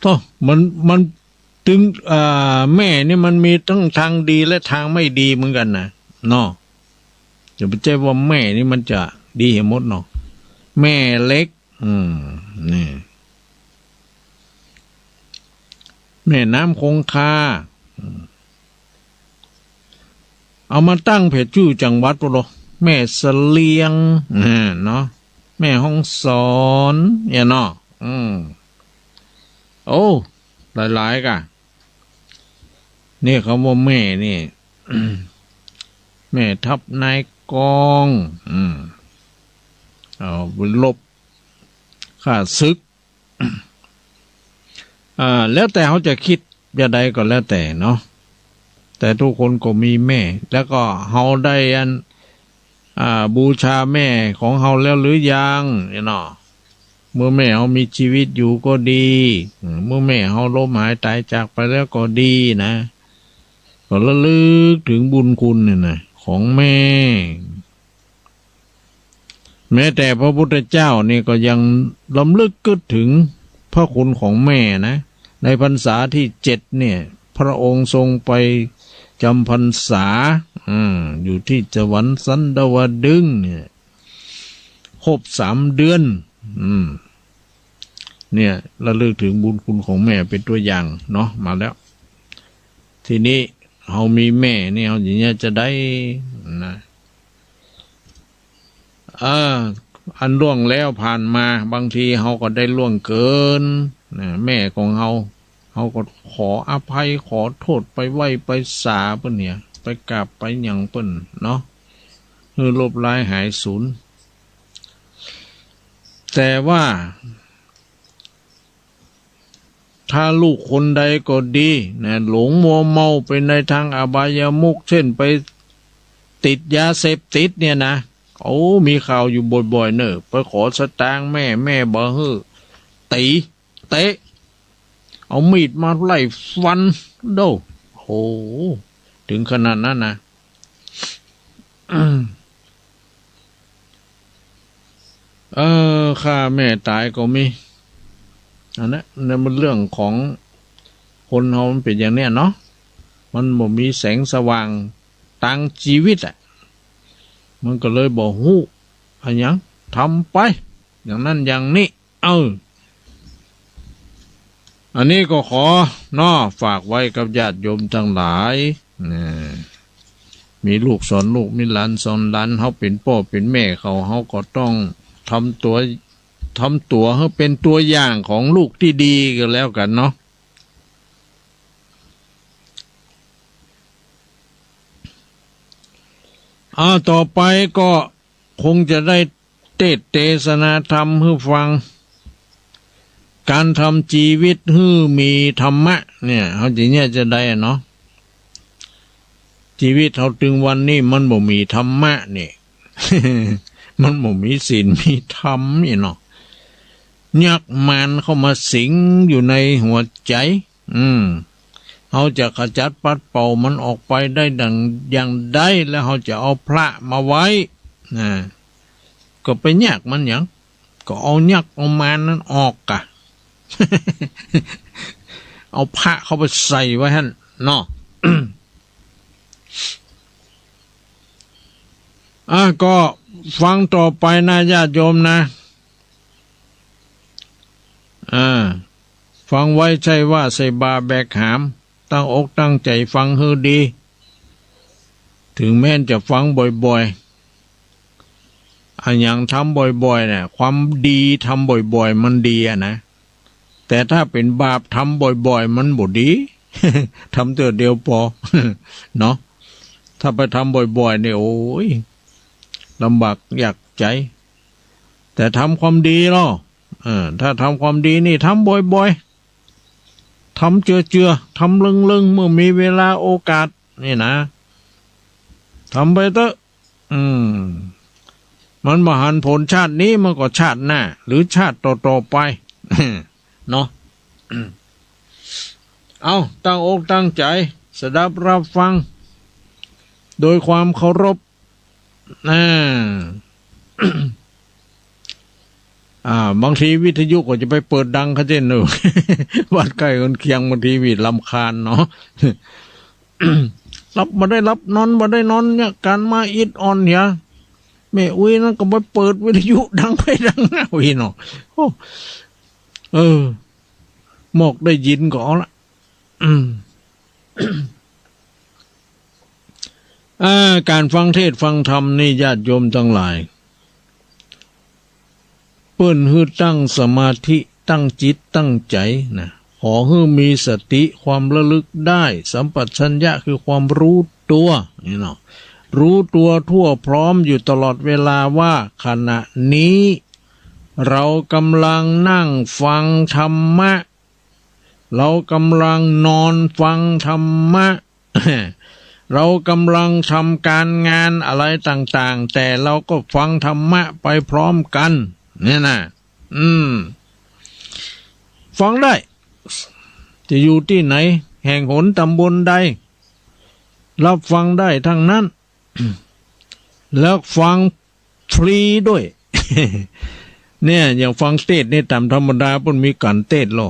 โธ่ มัน มัน ตึง อ่า แม่นี่มันมีทั้งตางดีและตางไม่ดีเหมือนกั๋นนะ เนาะ จะบ่ใจ้ว่าแม่นี่มันจะดีหมดเนาะ แม่เหล็ก อืม นี่ แม่น้ำคงคา อืม เอามาตั้งเป๋นจื้อจังหวัดปู้นโล แม่เสลียง อ่า เนาะ แม่ฮ่องสอน เนี่ยเนาะ อืม โอ้ หลายๆ ก่ะ นี่กำว่าแม่นี่ แม่ทัพนายกอง อืม เอาไปรบข้าศึก อ่า แล้วแต่เฮาจะกึ๊ดจะใดก็แล้วแต่เนาะ แต่ทุกคนก็มีแม่ แล้วก็เฮาได้อัน อ่า บูชาแม่ของเฮาแล้วหรือยังเนี่ยเนาะ เมื่อแม่เฮามีชีวิตอยู่ก็ดี เมื่อแม่เฮาล้มหายต๋ายจากไปแล้วก็ดีนะ ก็ระลึกเถิงบุญคุณเนี่ยนะ ของแม่ แม้แต่พระพุทธเจ้านี่ก็ยังรำลึกกึ๊ดเถิงพระคุณของแม่นะ ในพรรษาที่เจ็ดเนี่ย พระองค์ทรงไปจำพรรษา อืม อยู่ที่สวรรค์สันดาวดึงส์เนี่ย ครบสามเดือน อืม เนี่ย ระลึกเถิงบุญคุณของแม่เป๋นตั๋วอย่างเนาะ มาแล้ว ทีนี้เฮามีแม่นี่ เฮาอย่างเนี้ยจะได้นะ เออ อันล่วงแล้วผ่านมา บางทีเฮาก็ได้ล่วงเกินนะ แม่ของเฮา เฮาก็ขออภัย ขอโทษ ไปไหว้ไปสาเปิ้นเนี่ย ไปกราบไปหยังเปิ้นเนาะ หื้อลบลายหายสูญ แต่ว่า ถ้าลูกคนใดก็ดีนะ หลงมัวเมาไปในตางอบายมุข เช่นไปติดยาเสพติดเนี่ยนะ โอ้ มีข่าวอยู่บ่อยๆ เน่อ ไปขอสตางค์แม่ แม่บ่หื้อ ตี๋ เตะ เอามีดมาไล่ฟัน โด้ โห เถิงขนาดนั้นนะ เออ ฆ่าแม่ต๋ายก็มี อันนั้น นั่นมันเรื่องของคนเฮามันเป๋นอย่างเนี้ยเนาะ มันบ่มีแสงสว่างตางจีวิตอะ มันก็เลยบ่ฮู้อะหยัง ทำไป อย่างนั้นอย่างนี้ เออ อันนี้ก็ขอเนาะ ฝากไว้กับญาติโยมตังหลาย นะ มีลูกสอนลูก มีหลานสอนหลาน เฮาเป๋นป้อเป๋นแม่เขา เฮาก็ต้องทำตั๋ว ทำตั๋วหื้อเป๋นตั๋วอย่างของลูกตี้ดีก็แล้วกั๋นเนาะ อ่า ต่อไปก็คงจะได้เตสน์เตสนาธรรมหื้อฟัง ก๋านทำจีวิตหื้อมีธรรมะเนี่ย เฮาจะเนี่ยจะได้อะเนาะ จีวิตเฮาตึงวันนี้มันบ่มีธรรมะนี่ มันบ่มีศีลมีธรรมนี่เนาะ ยักษ์มารเข้ามาสิงอยู่ในหัวใจ๋ อืม เฮาจะขจัดปัดเป่ามันออกไปได้ดังอย่างใด แล้วเฮาจะเอาพระมาไว้ นะ ก็ไปยักษ์มันหยัง ก็เอายักษ์เอามารนั้นออกกะ เอาพระเข้าไปใส่ไว้หั้นเนาะ อ่ะ ก็ฟังต่อไปนะญาติโยมนะ อ่า ฟังไว้ใช่ว่าใส่บ่าแบกหาม ตั้งอกตั้งใจ๋ฟังหื้อดี ถึงแม้นจะฟังบ่อยๆ อะหยังทำบ่อยๆ เนี่ย ความดีทำบ่อยๆ มันดีอะนะ แต่ถ้าเป๋นบาปทำบ่อยๆ มันบ่ดี ทำเตื้อเดียวปอ เนาะ ถ้าไปทำบ่อยๆ เนี่ย โอ้ย ลำบากยากใจ๋ แต่ทำความดีเนาะ เออ ถ้าทำความดีนี่ทำบ่อยๆ ทำเจือๆ ทำเลิงๆ เมื่อมีเวลาโอกาสนี่นะ ทำไปเต๊อะ อืม มันบ่หันผลชาตินี้ มันก็ชาติหน้า หรือชาติต่อๆ ไป เนาะ เอา ตั้งอกตั้งใจ๋ สดับฮับฟัง โดยความเคารพ อ่า อ่า บางทีวิทยุก็จะไปเปิดดังเขาเจ้น เนาะ บ้านใก้เฮือนเคียง บางทีวีดรำคาญเนาะ หลับบ่ได้หลับ นอนบ่ได้นอน เนี่ย ก๋านมาอิดอ่อนเหีย แม่อุ๊ยนั่นก็ไปเปิดวิทยุดังไปดังมาอี้เนาะ โอ้ เออ หมอกได้ยินก็เอาละ อืม อ่า ก๋านฟังเทศน์ฟังธรรมนี่ ญาติโยมตังหลาย เปิ้นหื้อตั้งสมาธิ ตั้งจิตตั้งใจ๋นะ ขอหื้อมีสติ ความระลึกได้ สัมปชัญญะคือความรู้ตั๋ว นี่เนาะ รู้ตั๋วทั่วพร้อมอยู่ตลอดเวลาว่าขณะนี้ เฮากำลังนั่งฟังธรรมะ เฮากำลังนอนฟังธรรมะ เฮากำลังทำก๋านงานอะไรต่างๆ แต่เฮาก็ฟังธรรมะไปพร้อมกั๋น เนี่ยนะ อืม ฟังได้ จะอยู่ตี้ไหน แห่งหนต๋ำบลใด ฮับฟังได้ตังนั้น แล้วฟังฟรีด้วย เนี่ย อย่างฟังเทศน์นี่ต๋ามธรรมดาเปิ้นมีก๋านเทศน์ลอ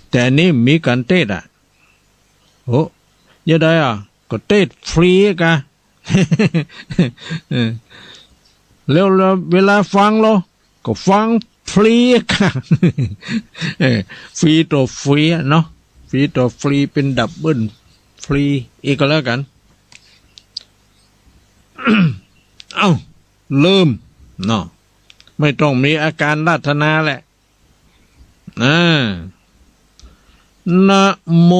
แต่อันนี้บ่มีก๋านเทศน์อะ โอ้ จะใดอะ ก็เทศน์ฟรีกา เออ แล้ว แล้วเวลาฟังลอ ก็ฟังฟรีกา เออ ฟรีต่อฟรีอะเนาะ ฟรีต่อฟรี เป๋นดับเบิลฟรีอีกก็แล้วกั๋น เอ้า เริ่มเนาะ ไม่ต้องมีอาก๋านอาราธนาแหละ อ่า นะโม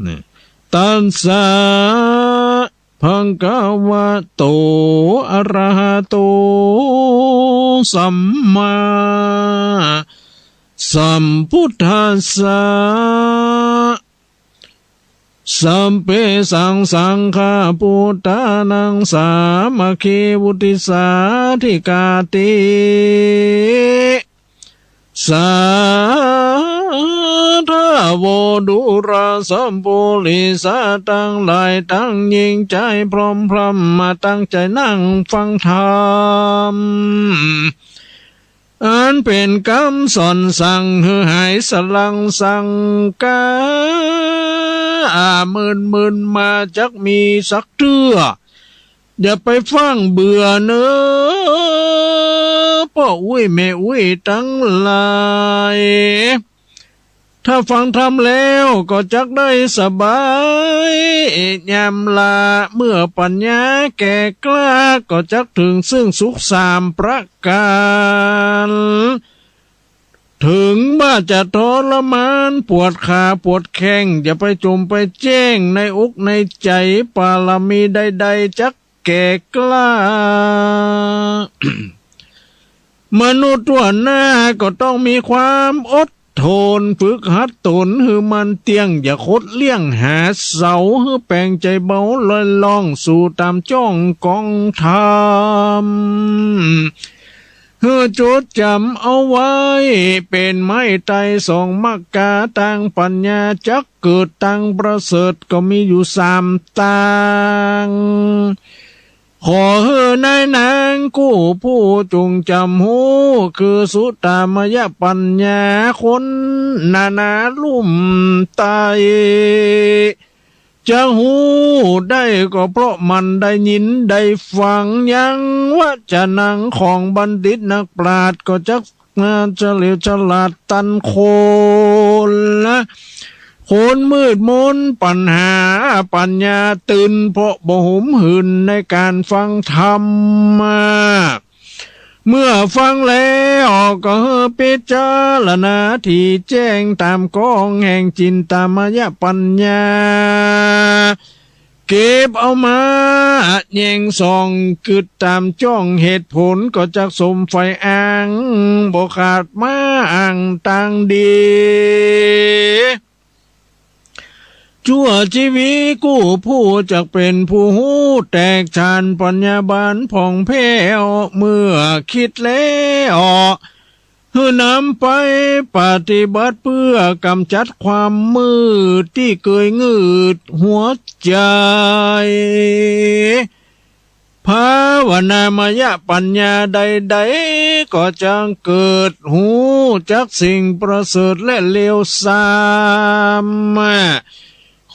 เนี่ย ตัสสะ ภะคะวะโต อะระหะโต สัมมาสัมพุทธัสสะ สัพเพสัง สังฆา ปุทธานัง สามัคคี วุติสา ทิกาติ สาธา โวดุรา สัปปุริสะตังหลาย ตังญิงจายพร้อมพร่ำ มาตั้งใจ๋นั่งฟังธรรม อันเป๋นกำสอนสั่งหื้อหายสลังสังกา อา เมินๆ มาจักมีสักเตื้อ อย่าไปฟั่งเบื่อเน่อ ป้ออุ๊ยแม่อุ๊ยตังหลาย ถ้าฟังธรรมแล้วก็จักได้สบาย ยามลาเมื่อปัญญาแก่กล้า ก็จักเถิงซึ่งสุขสามประก๋าน เถิงว่าจะทรมานปวดขาปวดแข้ง อย่าไปจมไปแจ้งในอกในใจ๋ ปารมีใดๆ จักแก่กล้า มนุษย์ทั่วหน้าก็ต้องมีความอดทน ฝึกหัดต๋นหื้อมันเตี้ยง อย่าขดเลี้ยงหาเสา หื้อแป๋งใจ๋เบาลอยล่อง สู่ต๋ามจ้องกองธรรม หื้อจดจ๋ำเอาไว้ เป๋นไม้ไต้สองมะกา ตางปัญญาจักเกิด ตางประเสริฐก็มีอยู่สามตาง ขอหื้อนายนางกู้ผู้จุ่งจ๋ำฮู้ คือสุตตามยปัญญา คนนานาลุ่มไต้ จะฮู้ได้ก็เพราะมันได้ยินได้ฟัง ยังวจนังของบัณฑิตนักปราชญ์ ก็จักเฉลียวฉลาดตันคนละ คนมืดมนปัญหาปัญญาตื่น เพราะบ่หุมหื่นในก๋านฟังธรรมะ เมื่อฟังแล้วก็หื้อพิจารณาถี่แจ้งต๋ามก้องแห่งจินตามยปัญญา เก็บเอามาแยงส่อง กึ๊ดต๋ามจ้องเหตุผล ก็จักสมใฝ่อ้าง บ่ขาดมาอ้างตางดี จั่วชีวิตกู้ผู้จักเป๋นผู้ฮู้แตกฉาน ปัญญาบานผ่องแผ้ว เมื่อคิดแล้ว หื้อนำไปปฏิบัติ เปื้อก๋ำจัดความมืดตี้เกยงืดหัวใจ๋ ภาวนามยปัญญาใดๆ ก็จักเกิดฮู้จักสิ่งประเสริฐและเลวทราม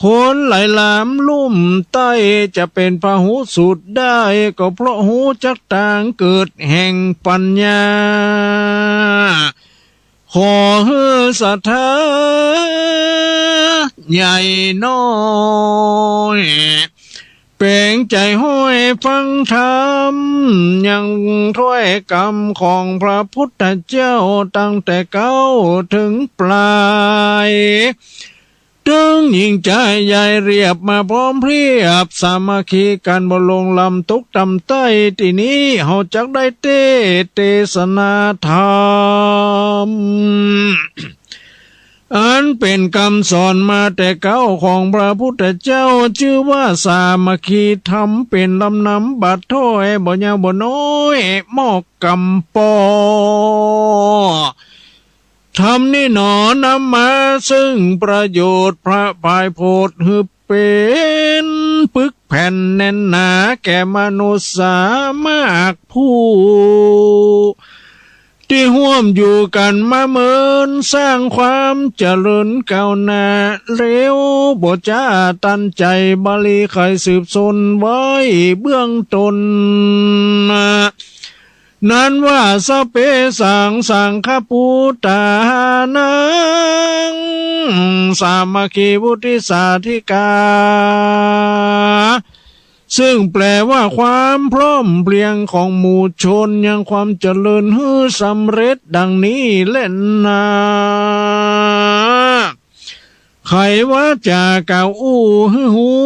คนหลายหลามลุ่มใต้ จะเป๋นพาหุสูตรได้ ก็เพราะฮู้จักตางเกิดแห่งปัญญา ขอหื้อศรัทธาใหญ่น้อย แป๋งใจ๋ห้อยฟังธรรม ยังถ้อยกำของพระพุทธเจ้า ตั้งแต่เก๊าเถิงปลาย ตึงยิ่งใจ๋ใหญ่เรียบมาพร้อมเพรียบ สามัคคีกั๋นบ่ลงลำตกต่ำใต้ ตี้นี้เฮาจักได้เตสน์เตสนาธรรม อันเป๋นกำสอนมาแต่เก๊าของพระพุทธเจ้า จื้อว่าสามัคคีธรรม เป๋นลำนำบาดถ้อย บ่ยาวบ่น้อย มอกก๋ำปอ ธรรมนี้หนอนำมาซึ่งประโยชน์ พระผายโพธิ หื้อเป๋นปึกแผ่นแน่นหนา แก่มนุษย์สามากผู้ ตี้ฮ่วมอยู่กั๋นมาเมิน สร้างความเจริญก้าวหน้า เร็วบ่จ๊าตันใจ๋ บาลีไขสืบสนไว้เบื้องต้น นั้นว่า สัพเพสัง สังฆปูตานัง สามัคคีวุติสาธิกา ซึ่งแปลว่าความพร้อมเพรียงของหมู่ชน ยังความเจริญหื้อสำเร็จดังนี้แลนา ไขวาจากล่าวอู้หื้อฮู้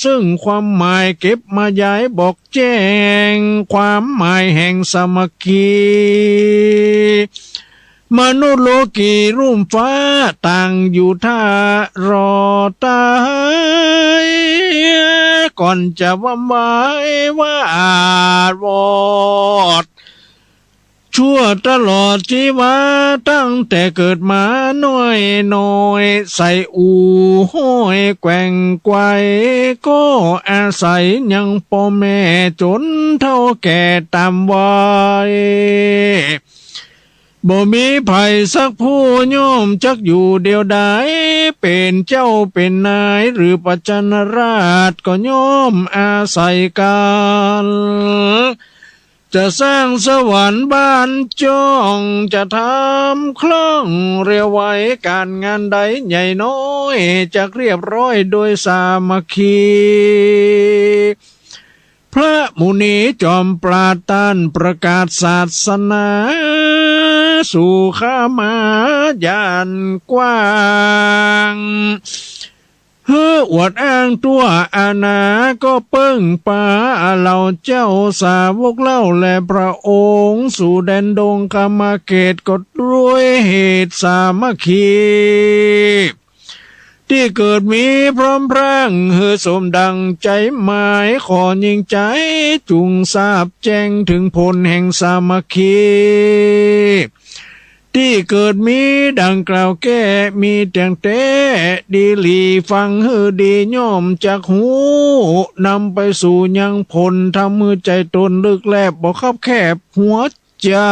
ซึ่งความหมายเก็บมาย้ายบอกแจ้ง ความหมายแห่งสามัคคี มนุษย์โลกีลุ่มฟ้าต่างอยู่ท่ารอตาย ก่อนจะวำวายวาดวอด ชั่วตลอดจีวา ตั้งแต่เกิดมาน้อยๆ ใส่อู่ห้อยแกว่งไกว ก็อาศัยยังป้อแม่จ๋นเฒ่าแก่ต๋ามวัย บ่มีใผสักผู้ย่อมจักอยู่เดียวดาย เป๋นเจ้าเป๋นนายหรือประชาราษฎร์ ก็ย่อมอาศัยกั๋น จะสร้างสวรรค์บ้านจ้อง จะทำคล่องเร็วไว ก๋านงานใดใหญ่น้อย จักเรียบร้อยโดยสามัคคี พระมุนีจอมปราชญ์ต้านประกาศศาสนา สู่ข้ามาอย่างกว้าง หื้ออวดอ้างตั๋วอาณา ก็เปิ้งปาเหล่าเจ้าสาวกเล่าแล พระองค์สู่แดนดงคามเขต ก็ด้วยเหตุสามัคคี ตี้เกิดมีพร้อมพร้าง หื้อสมดังใจ๋หมาย ขอยิ่งใจ๋จุ่งทราบแจ้ง เถิงผลแห่งสามัคคี ตี้เกิดมีดังกล่าวแก้ มีแต๋งแต๊ดีหลี ฟังหื้อดีย่อมจักฮู้ นำไปสู่ยังผล ทำหื้อใจ๋ตนลึกแลบ บ่คับแคบหัวใจ๋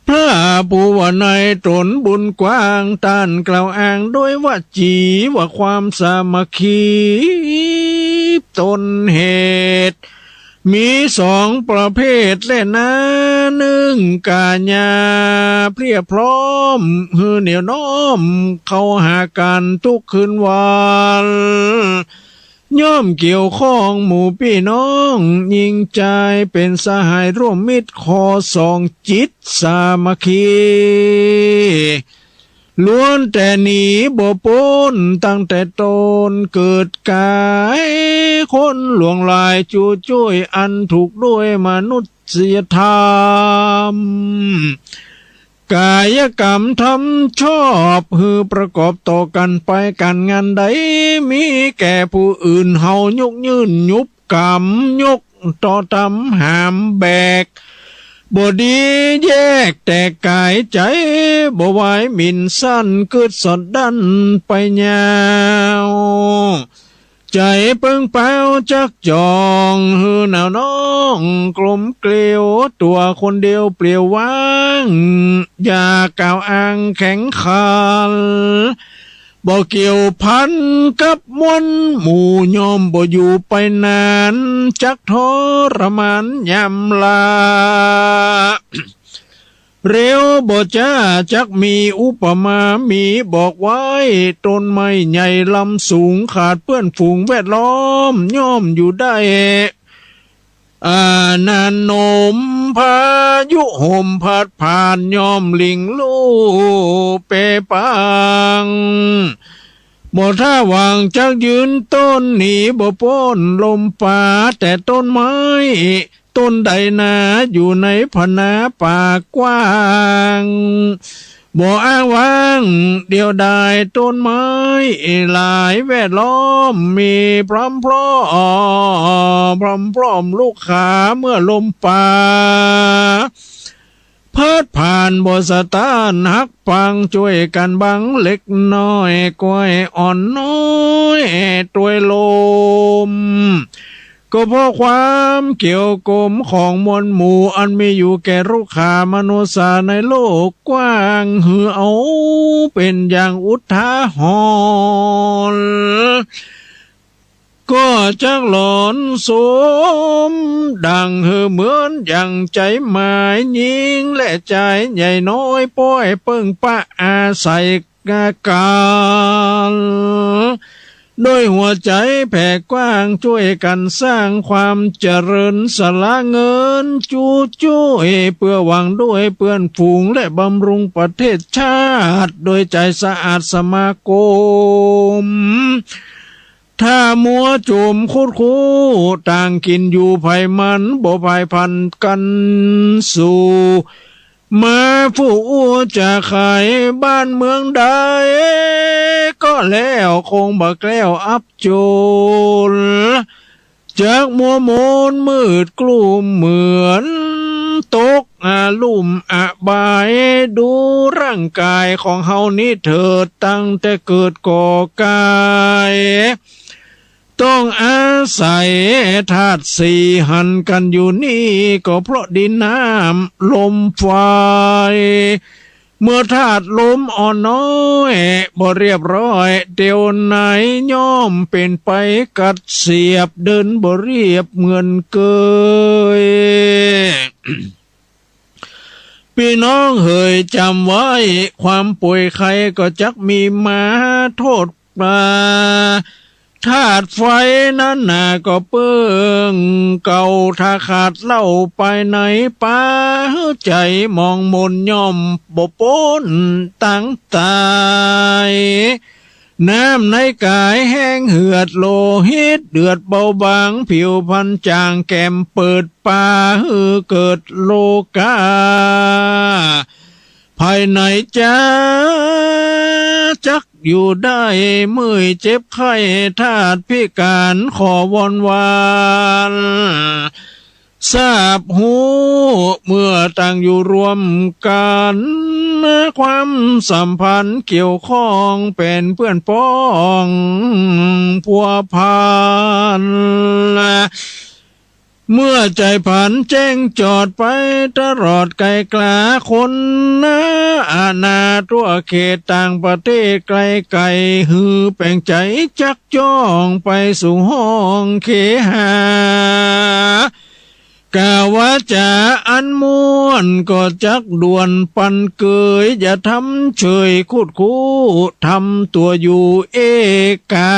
พระผู้ว่าในต๋นบุญกว้าง ต้านกล่าวอ้างโดยวจี ว่าความสามัคคีตนเหตุ มีสองประเภทแลนา นึ่ง ก๋ายาเพรียบพร้อม หื้อเหนี่ยวน้อมเข้าหากั๋นทุกคืนวัน ย่อมเกี่ยวข้องหมู่ปี้น้อง ยิ่งใจ๋เป๋นสหายร่วมมิตร ข้อสอง จิตสามัคคี ล้วนแต่หนีบ่ป๊นตั้งแต่ต๋นเกิดก๋าย คนหลวงหลายจุจุ้ยอันถูกด้วยมนุษยธรรม ก๋ายกรรมธรรมชอบ หื้อประกอบต่อกั๋นไป ก๋านงานใดมีแก่ผู้อื่น เฮายกยื่นยุบก๋ำ ยกต่อต๋ำหามแบก บ่ดีแยกแตกก๋าย ใจ๋บ่วายหมิ่นสัน กึ๊ดสอดดั้นไปยาว ใจ๋เปิ้งเป๊าจักจ่อง หื้อหนาวน้องกลมเกลียว ตั๋วคนเดียวเปลี่ยวว่าง อย่ากล่าวอ้างแข็งขัน บ่เกี่ยวพันกับมวลหมู่ ย่อมบ่อยู่ไปนาน จักทรมานยามลา เร็วบ่จ๊าจักมีอุปมา มีบอกไว้ ต้นไม้ใหญ่ลำสูง ขาดเปื้อนฝูงแวดล้อม ย่อมอยู่ได้ อ่า นานหนม พายุโหมพัดผ่าน ย่อมหลิ้งลู่เปปัง บ่ถ้าหวังจักยืนต้น หนีบ่ป๊นลมปา แต่ต้นไม้ต้นใดนา อยู่ในพนาป่ากว้าง บ่อ้างว้างเดียวดาย ต้นไม้หลายแวดล้อม มีพร้อมพร้อม พร้อมพร้อมลุกขา เมื่อลมปาพัดผ่าน บ่สะต้านหักปัง จ้วยกั๋นบังเล็กน้อย ก้อยอ่อนน้อยตวยลม ก็เพราะความเกี่ยวกมของมวลหมู่ อันมีอยู่แก่รุกขามนุษย์ในโลกกว้าง หื้อเอาเป๋นอย่างอุทาหรณ์ ก็จักหลอนสมดัง หื้อเหมือนอย่างใจ๋หมาย ญิงและจายใหญ่น้อย ป้อยเปิ้งปะอาศัย กั๋น โดยหัวใจ๋แผ่กว้าง จ้วยกั๋นสร้างความเจริญ สละเงินจุจุ้ย เปื้อหวังด้วยเปื้อนฝูง และบำรุงประเทศชาติ โดยใจ๋สะอาดสมาคม ถ้ามัวจุมคุดคู้ ต่างกิ๋นอยู่ไผมัน บ่ผายผันกั๋นสู่ มาฟู่อู้จะขายบ้านเมืองใด ก็แล้วคงบ่แคล้วอับจน จักมัวมนมืดกลุ้มเหมือนตกลุ่มอบาย ดูร่างกายของเฮานี้เถิด ตั้งแต่เกิดก่อกาย ต้องอาศัยธาตุสี่หันกั๋นอยู่นี่ ก็เพราะดินน้ำลมไฟ เมื่อธาตุลมอ่อนน้อยบ่เรียบร้อย เดี๋ยวไหนย่อมเป๋นไปกัดเสียบ เดินบ่เรียบเหมือนเกย ปี้น้องเหยจ๋ำไว้ ความป่วยไข้ก็จักมีมา โทษปา ธาตุไฟนั้นนาก็เปิ้งเก่า ถ้าขาดเหล้าไปในปา หื้อใจ๋หมองหม่นย่อมบ่ป๊นตังต๋าย น้ำในก๋ายแห้งเหือด โลหิตเดือดเบาบาง ผิวพรรณจ่างแก่มเปิดปา หื้อเกิดโรคา ภายในจ๊า จักอยู่ได้เมื่อยเจ็บไข้ ธาตุพิก๋านขอวอนวาน ทราบฮู้เมื่อต่างอยู่รวมกั๋น ความสัมพันธ์เกี่ยวข้องเป๋นเปื้อนป้องพัวพัน เมื่อใจ๋ผันแจ้งจอดไปตลอดไกลกล้า คนนาอาณาทั่วเขตต่างประเทศไกลไก๋ หื้อแป๋งใจ๋จักจ้องไปสู่ห้องเคหา กล่าววาจ๋าอันม่วนก็จักด่วนปันเกย อย่าทำเฉยคุดคู้ ทำตั๋วอยู่เอกา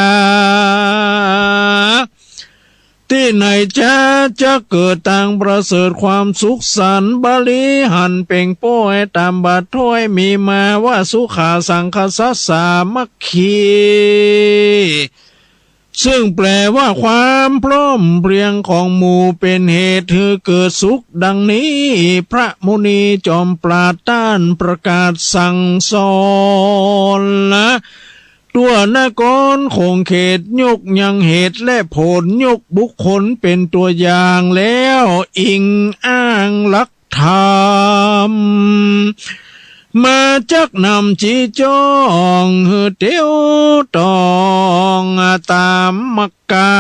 เ ตี้ไหนจ๊ะ จักเกิดตางประเสริฐความสุขสันต์ บาลีหันเป๋งป้อยต๋ามบาทถ้อยมีมาว่า สุขา สังคสสะ สามัคคี ซึ่งแปลว่าความพร้อมเพรียงของหมู่เป๋นเหตุหื้อเกิดสุขดังนี้ พระมุนีจอมปราชญ์ต้านประกาศสั่งสอนละ ตัวนครขงเขตยกยังเหตุและผล ยกบุคคลเป๋นตัวอย่างแล้วอิงอ้างหลักธรรม มาจักนำจี้จ้องหื้อเตียวต้องต๋ามมรรคา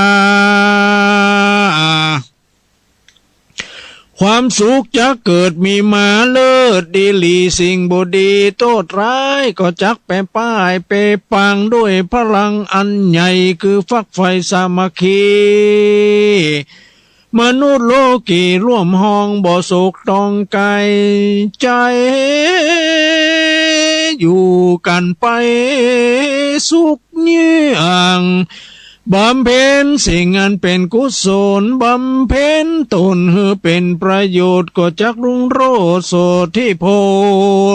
ความสุขจักเกิดมีมา เลิศดีหลีสิ่งบ่ดี โต้ษร้ายก็จักแปรป้ายแปรปาง ด้วยพลังอันใหญ่คือฝักใฝ่สามัคคี มนุษย์โลกีร่วมห้องบ่โศกต้องไกล ใจ๋อยู่กั๋นไปสุขเยือง บำเพ็ญสิ่งอันเป๋นกุศล บำเพ็ญต๋นหื้อเป๋นประโยชน์ ก็จักรุ่งโรจน์โสดธิผ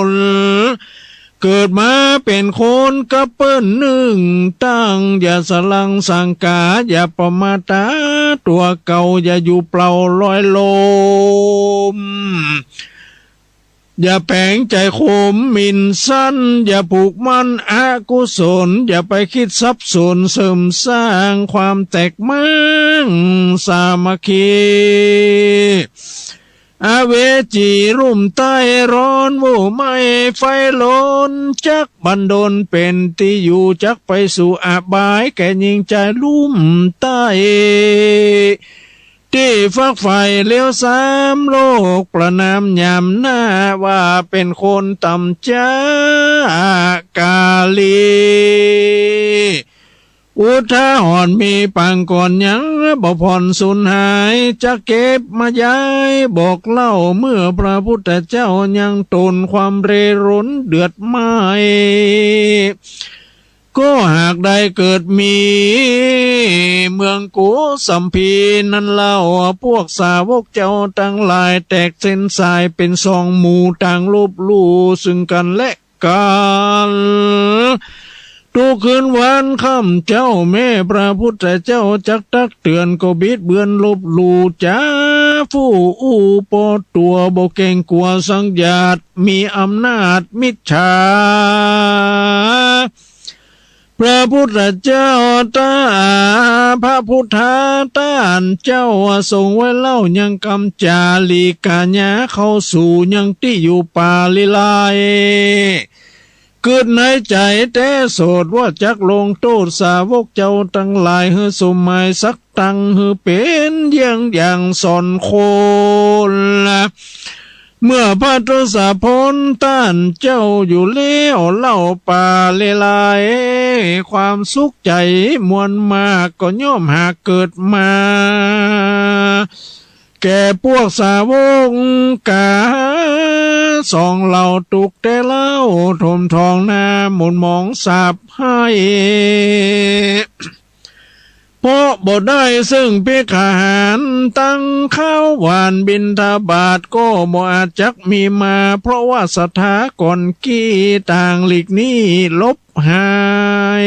ล เกิดมาเป๋นคนกับเปิ้นนึ่งตั้ง อย่าสลังสังก๋า อย่าประมาทต๋า ตั๋วเก่าอย่าอยู่เปล่าลอยลม อย่าแป๋งใจ๋ขมหมิ่นสัน อย่าผูกมั่นอกุศล อย่าไปคิดสับสนเสริมสร้างความแตกม้างสามัคคี อเวจีลุ่มใต้ร้อน โว้ไหม้ไฟลน จักบันดลเป๋นตี้อยู่ จักไปสู่อบาย แก่หญิงจายลุ่มใต้ ตี้ฝักใฝ่เลวสามโลก ประณามหยามหน้า ว่าเป๋นคนต่ำจ๊ากาลี อุทาหรณ์มีปางก่อนยัง บ่ผ่อนสูญหาย จักเก็บมาย้ายบอกเล่า เมื่อพระพุทธเจ้ายังต๋นความเร่รนเดือดไหม้ ก็หากได้เกิดมีเมืองโกสัมพีนั้นเล่า พวกสาวกเจ้าตังหลายแตกเส้นสายเป๋นสองหมู่ ต่างลบหลู่ซึ่งกั๋นและกั๋น ทุกคืนวันค่ำเจ้าแม่พระพุทธเจ้าจักตักเตือน ก็บิดเบือนลบหลู่จ๋า ฟู่อู้ปอตั๋วบ่เกรงกั๋วสังหยาด มีอำนาจมิจฉา พระพุทธเจ้าตา พระพุทธาต้านเจ้าทรงไว้เล่ายังกำจาลีกาญาเข้าสู่ยังตี้อยู่ป่าลีลาย กึ๊ดในใจ๋แต๊โสดว่าจักลงโต้ษสาวกเจ้าตังหลาย หื้อสมหมายสักตัง หื้อเป๋นเยี่ยงอย่างสอนคนละ เมื่อพระทศพลต้านเจ้าอยู่แล้วเล่าป่าลีลาย ความสุขใจ๋มวลมากก็ย่อมหากเกิดมา แก่พวกสาวกกาสองเหล่า ตุ๊กแต๊เล่าถมทองนา หม่นหมองสาปให้ เพราะบ่ได้ซึ่งภิกขาหาร ตังข้าวหวานบิณฑบาตก็บ่อาจจักมีมา เพราะว่าศรัทธาก่อนกี้ต่างหลีกหนีหลบหาย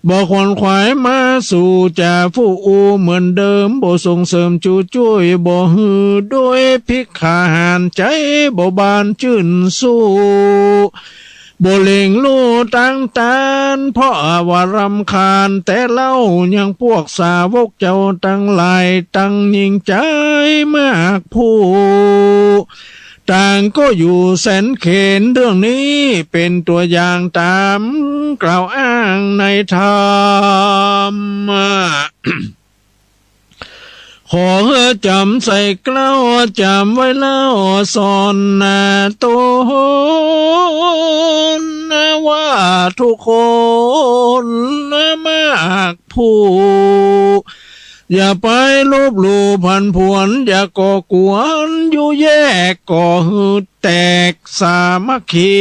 บ่ขวนขวายมาสู่จ๋า ฟู่อู้เหมือนเดิม บ่ส่งเสริมจูจ้วย บ่หื้อด้วยภิกขาหาร ใจ๋บ่บานจื้นสู้ บ่เล็งลู่ตังตาน เพราะว่ารำคาญแต๊เล่า ยังพวกสาวกเจ้าตังหลาย ตังยิ่งใจ๋มากผู้ ต่างก็อยู่แสนเข็ญ เรื่องนี้เป๋นตั๋วอย่างต๋ามกล่าวอ้างในธรรม ขอหื้อจ๋ำใส่เกล้า จ๋ำไว้เล่าสอนนาต๋น ว่าทุกคนมากผู้ อย่าไปลบหลู่ผันผวน อย่าก่อกวนยุแยก ก่อหื้อแตกสามัคคี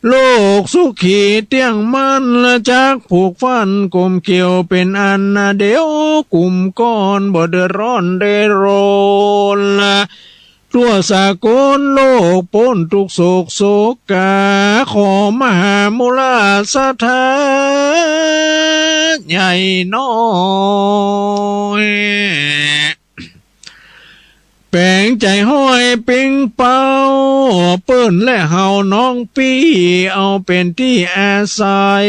โลกสุขีเตี้ยงมั่น จักผูกพันกลมเกลียวเป๋นอันเดียว กลุ่มก้อนบ่เดือดร้อนเร่โรย ทั่วสากลโลกป๊นตุ๊กข์โศกโศกา ขอมหามูลศรัทธาใหญ่น้อย แป๋งใจ๋ฮ้อยเป๋งเป้า เปิ้นและเฮาน้องปี้ เอาเป๋นตี้อาศัย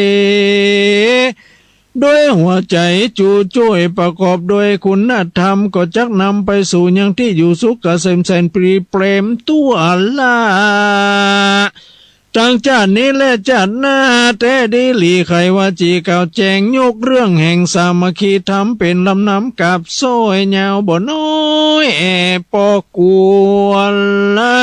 ด้วยหัวใจ๋จู้จ้วยประกอบด้วยคุณธรรม ก็จักนำไปสู่ยังตี้อยู่สุขเกษมแสนปรีเปรมตั๋วละ ตังจาตินี้และจาติหน้าแต๊ดีหลี ใค่ว่าจี๋กล่าวแจ๋งยกเรื่องแห่งสามัคคีธรรม เป๋นลำนำกับซ้อยยาวบ่น้อยแอ่ปอกวนละ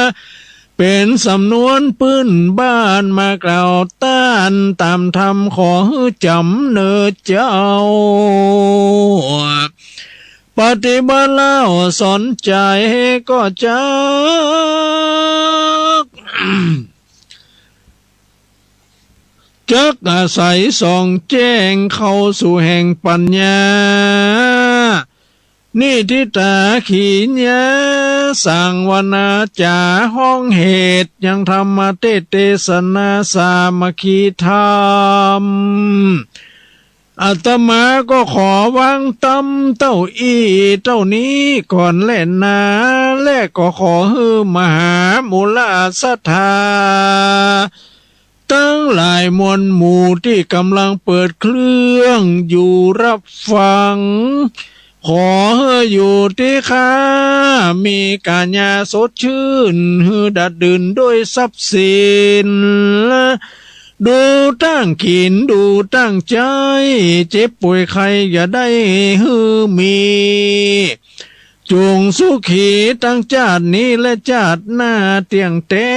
เป๋นสำนวนปื้นบ้านมากล่าวต้านต๋ามธรรม ขอหื้อจ๋ำเน่อเจ้า ปฏิบัติแล้วสนใจ๋ก็จัก จักอาศัยส่องแจ้งเข้าสู่แห่งปัญญา นิฏฐิตาขีญา สังวนาจ๋าฮ้องเหตุ ยังธรรมเตสน์เตสนาสามัคคีธรรม อาตมาก็ขอวางตำเต้าอี้เต้านี้ก่อนแลนา และก็ขอหื้อมหามูลศรัทธาตังหลายมวลหมู่ตี้ก่ำลังเปิดเครื่องอยู่ฮับฟัง ขอหื้ออยู่ตี้ข้ามีก๋ายาสดจื้น หื้อดัดดื่นด้วยทรัพย์สิน ดูตั้งขิน ดูตั้งใจ๊ เจ็บป่วยไข้อย่าได้หื้อมี จุ่งสุขีตังจาตินี้และจาติหน้าเตี้ยงแต๊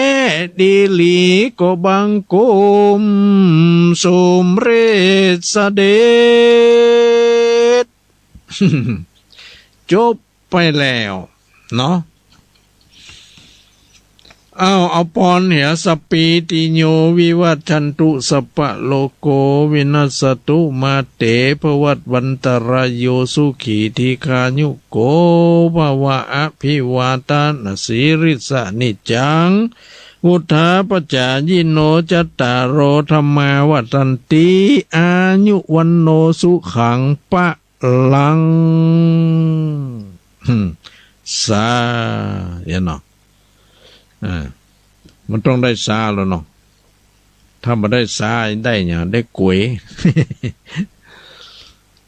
ดีหลี ก็บังคมสมเร็จเสด็จ จบไปแล้วเนาะ อ้าว เอาปอนเหีย สัพพีติโย วิวัชชันตุ สัพพะโรโค วินัสสะตุ มาเต ภวัตวันตะราโย สุขี ทีฆายุโก ภะวะ อะภิวาทะนะสีลิสสะ นิจจัง วุฑฒาปะจายิโน จัตตาโร ธัมมา วัฑฒันติ อายุ วัณโณ สุขัง พะ ลัง อืม สา เดี๋ยวเนาะ อ่า มันต้องได้สาแล้วเนาะ ถ้าบ่ได้สาได้หยัง ได้ก๋วย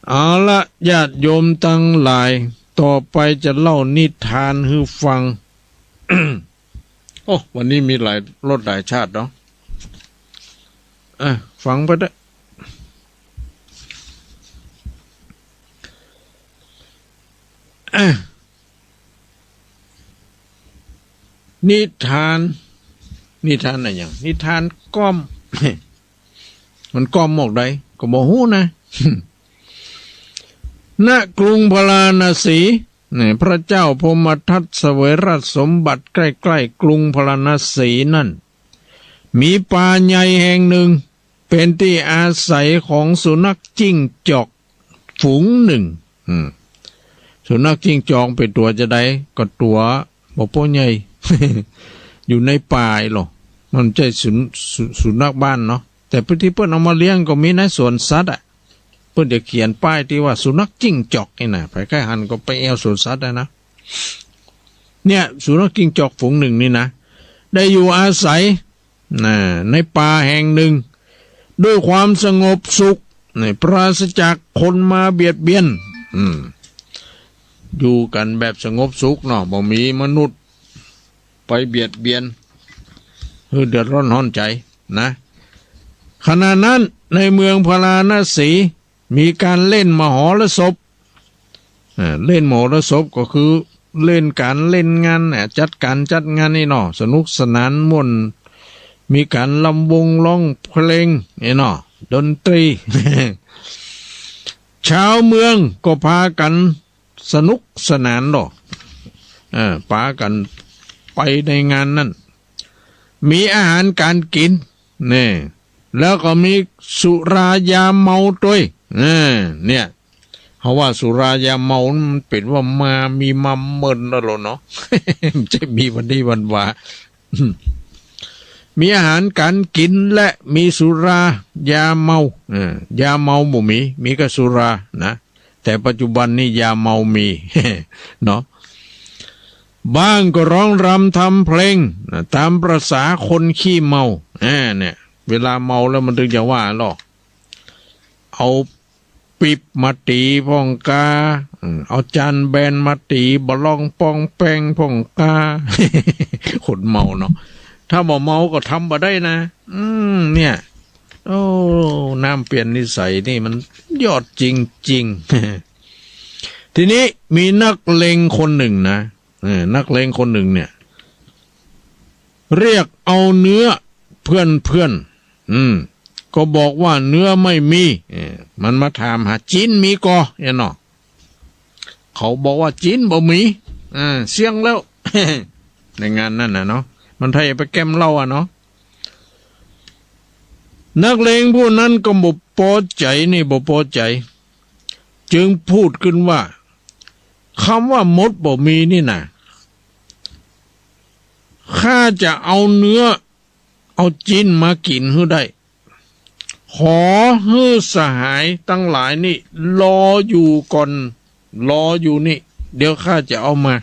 เอาละ ญาติโยมตังหลาย ต่อไปจะเล่านิทานหื้อฟัง โอ้ วันนี้มีหลายรสหลายชาติเนาะ อ่ะ ฟังไปเต๊อะ อ่ะ นิทาน นิทานอะหยัง นิทานก้อม มันก้อมหมวกใดก็บ่ฮู้นะ ณ กรุงพาราณสี นี่ พระเจ้าพรหมทัตเสวยราชสมบัติใกล้ๆ กรุงพาราณสีนั่น มีป่าใหญ่แห่งหนึ่ง เป๋นตี้อาศัยของสุนัขจิ้งจอกฝูงหนึ่ง อืม สุนัขจิ้งจอกเป๋นตั๋วจาใด ก็ตั๋วบ่ปอใหญ่ อยู่ในป่าอี้หรอ มันบ่ใจ้สุน-, สุ-, สุนัขบ้านเนาะ แต่เปิ้น ตี้เปิ้นเอามาเลี้ยงก็มีในสวนสัตว์อะ เปิ้นจะเขียนป้ายตี้ว่าสุนัขจิ้งจอกนี่นะ ใผใค่หันก็ไปแอ่วสวนสัตว์ได้นะ เนี่ย สุนัขจิ้งจอกฝูงหนึ่งนี่นะ ได้อยู่อาศัย น่ะ ในป่าแห่งหนึ่ง ด้วยความสงบสุข นี่ ปราศจากคนมาเบียดเบียน อืม อยู่กั๋นแบบสงบสุขเนาะ บ่มีมนุษย์ไปเบียดเบียน หื้อเดือดร้อนฮ้อนใจ๋นะ ขณะนั้นในเมืองพาราณสี มีก๋านเล่นมหรสพ อ่า เล่นมหรสพก็คือเล่นก๋านเล่นงานน่ะ จัดก๋านจัดงานนี่เนาะ สนุกสนานม่วน มีก๋านรำวงร้องเพลงนี่เนาะ ดนตรี ชาวเมืองก็ปากั๋นสนุกสนานเนาะ เออ ปากั๋นไปในงานนั้น มีอาหารก๋านกิ๋น นี่ แล้วก็มีสุรายาเมาตวย เออ เนี่ย เฮาว่าสุรายาเมามันเป๋นว่ามา มีมาเมินแล้วเนาะ บ่ใจ้มีวันนี้วันวา มีอาหารก๋านกิ๋นและมีสุรายาเมา เออ ยาเมาบ่มี มีก็สุรานะ แต่ปัจจุบันนี้ยาเมามี เนาะ บ้างก็ฮ้องรำทำเพลงนะ ต๋ามประสาคนขี้เมา เออ เนี่ย เวลาเมาแล้วมันตึงจะว่าลอ เอาปิ๊บมาตี๋พ่องกา อืม เอาจานแบนมาตี๋บ่าลองปองแปงพ่องกา คนเมาเนาะ ถ้าบ่เมาก็ทำบ่ได้นะ อืม เนี่ย โอ้ น้ำเปลี่ยนนิสัยนี่มันยอดจริงๆ ทีนี้มีนักเลงคนนึ่งนะ เออ นักเลงคนนึ่งเนี่ย เรียกเอาเนื้อเพื่อนๆ อืม ก็บอกว่าเนื้อไม่มี เออ มันมาถามหา จิ๊นมีก่อ เนี่ยเนาะ เขาบอกว่าจิ๊นบ่มี อ่า เสี้ยงแล้ว ในงานนั้นน่ะเนาะ มันไทยไปแก้มเหล้าอะเนาะ นักเลงผู้นั้นก็บ่ปอใจ๋นี่ บ่ปอใจ๋ จึงพูดขึ้นว่า กำว่ามดบ่มีนี่นะ ข้าจะเอาเนื้อ เอาจิ๊นมากิ๋นหื้อได้ ขอหื้อสหายตังหลายนี่รออยู่ก่อน รออยู่นี่ เดี๋ยวข้าจะเอามา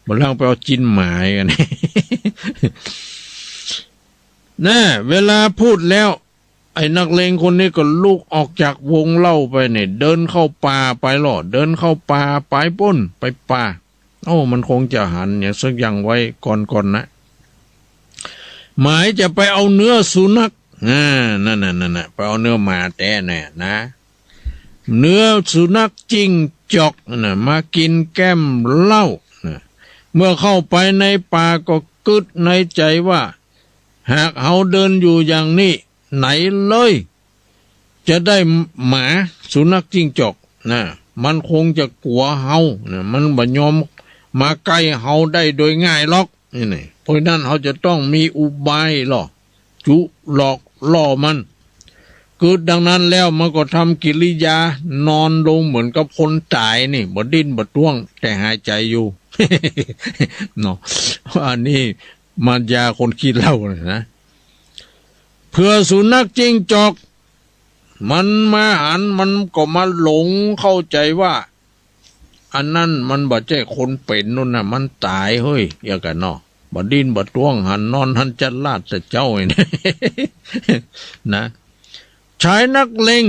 บ่าลองไปเอาจิ๊นหมากั๋น น่ะ เวลาพูดแล้ว ไอ้นักเลงคนนี้ก็ลุกออกจากวงเหล้าไปเนี่ย เดินเข้าป่าไปลอ เดินเข้าป่าไปปู๊น ไปป่า โอ้ มันคงจะหันหยังสักอย่างไว้ก่อนๆ นะ หมายจะไปเอาเนื้อสุนัข อ่า นั่นน่ะ นั่นน่ะ ไปเอาเนื้อหมาแต๊แน่นะ เนื้อสุนัขจิ้งจอกน่ะ มากิ๋นแก้มเหล้าน่ะ เมื่อเข้าไปในป่าก็กึ๊ดในใจ๋ว่า หากเฮาเดินอยู่อย่างนี้ ไหนเลย จะได้หมาสุนัขจิ้งจอกน่ะ มันคงจะกั๋วเฮาน่ะ มันบ่ยอมมาใก้เฮาได้โดยง่ายหรอก นี่ นี่ เพราะฉะนั้นเฮาจะต้องมีอุบายลอ จุหลอกล่อมัน กึ๊ดดังนั้นแล้วมันก็ทำกิริยานอนลงเหมือนกับคนต๋ายนี่ บ่ดิ้นบ่ต้วง แต่หายใจ๋อยู่ เนาะ อันนี้มายาคนขี้เหล้าน่ะนะ เผื่อสุนัขจิ้งจอก มันมาหัน มันก็มาหลงเข้าใจ๋ว่า อันนั้นมันบ่ใจ้คนเป๋นนู่นน่ะ มันต๋ายเฮ้ย อย่างกั๋นเนาะ บ่ดิ้นบ่ต้วง หันนอนหันจัดลาดแต่เจ๊าไอ้นี่ นะ ชายนักเลง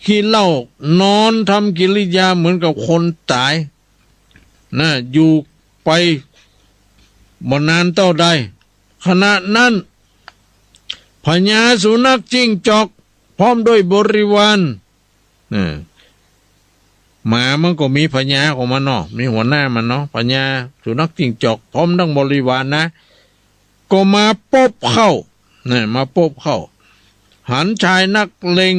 ขี้เหล้านอนทำกิริยาเหมือนกับคนต๋ายน่ะ อยู่ไปบ่นานเต้าใด ขณะนั้น พญาสุนัขจิ้งจอกพร้อมด้วยบริวาร เออ หมามันก็มีพญาของมันเนาะ มีหัวหน้ามันเนาะ พญาสุนัขจิ้งจอกพร้อมทั้งบริวารนะ ก็มาปบเข้า นะ มาปบเข้า หันชายนักเลง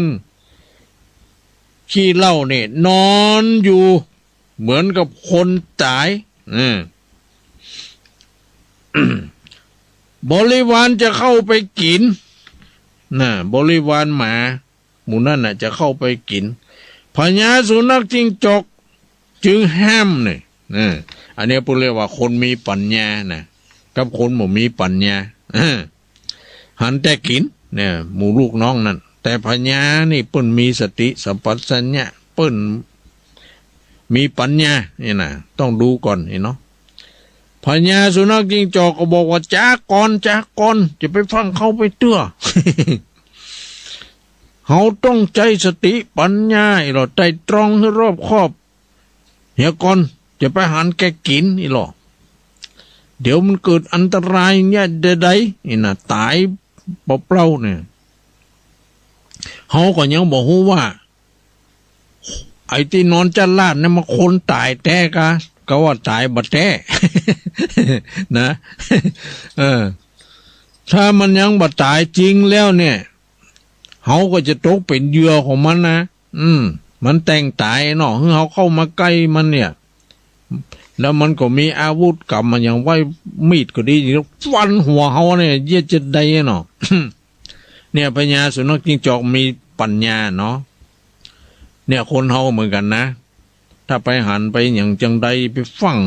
ขี้เหล้านี่นอนอยู่เหมือนกับคนต๋าย เออ บริวารจะเข้าไปกิ๋น นะ บริวารหมาหมู่นั้นน่ะ จะเข้าไปกิ๋น พญาสุนัขจิ้งจอกจึงห้ามนี่ นะ อันนี้เปิ้นเรียกว่าคนมีปั๋ญญานะ กับคนบ่มีปั๋ญญา เออ หันแต่กิ๋นเนี่ย หมู่ลูกน้องนั่น แต่พญานี่เปิ้นมีสติสัมปชัญญะ เปิ้นมีปั๋ญญานี่นะ ต้องดูก่อนนี่เนาะ พญาสุนัขจิ้งจอกก็บอกว่า จ๊าก่อน จ๊าก่อน จะไปฟั่งเข้าไปเตื้อ เฮาต้องใจ๊สติปั๋ญญาอี้ลอ ไตร่ตรองหื้อรอบคอบ เหียก่อน จะไปหันแก่กิ๋นอี้ลอ เดี๋ยวมันเกิดอันตรายเยียะใดๆ นี่นะ ต๋ายเปล่าๆ เนี่ย เฮาก็ยังบ่ฮู้ว่า ไอ้ตี้นอนจัดลาดเนี่ยมันคนต๋ายแต๊กา กาว่าต๋ายบ่แต๊ นะ เออ ถ้ามันยังบ่ต๋ายจริงแล้วเนี่ย เฮาก็จะตกเป๋นเหยื่อของมันนะ อืม มันแต่งต๋ายเนาะ หื้อเฮาเข้ามาใก้มันเนี่ย แล้วมันก็มีอาวุธกำมาอย่างไว้ มีดก็ดี ฟันหัวเฮาเนี่ย เยียะจะใดเนาะ เนี่ย พญาสุนัขจิ้งจอกมีปัญญาเนาะ เนี่ย คนเฮาเหมือนกั๋นนะ ถ้าไปหันไปหยังจังใด ไปฟั่ง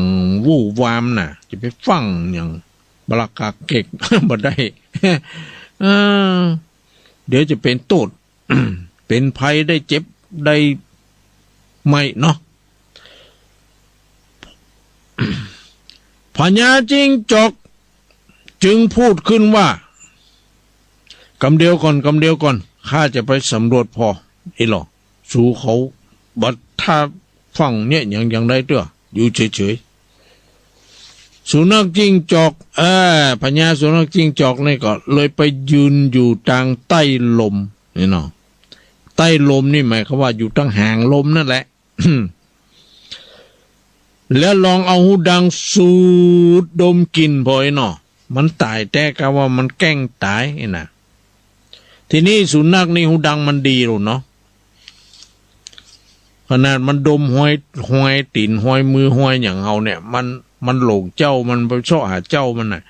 วู่วามน่ะ จะไปฟั่งหยังบลากาเก็ก บ่ได้ เออ เดี๋ยวจะเป๋นโต้ษ เป๋นภัยได้เจ็บได้ไหม้เนาะ พญาจิ้งจอกจึงพูดขึ้นว่า กำเดียวก่อน กำเดียวก่อน ข้าจะไปสำรวจผ่อ อีหล่อ สูเขาบ่ถ้าฟั่งเนี่ยหยัง หยังได้เตื้อ อยู่เฉยๆ สุนัขจิ้งจอก เออ พญาสุนัขจิ้งจอกนี่ก็เลยไปยืนอยู่ตางใต้ลมนี่เนาะ ใต้ลมนี่หมายความว่าอยู่ตางหางลมนั่นแหละ แล้วลองเอาฮูดังสูดดมกลิ่นผ่อ อีหล่อ มันต๋ายแต๊กาว่ามันแกล้งต๋ายนี่นะ ทีนี้สุนัขนี่ฮูดังมันดีลูกเนาะ ขนาดมันดมฮอย ฮอยตี๋น ฮอยมือ ฮอยหยังเฮาเนี่ย มัน มันหลงเจ้า มันไปเซาะหาเจ้ามันน่ะ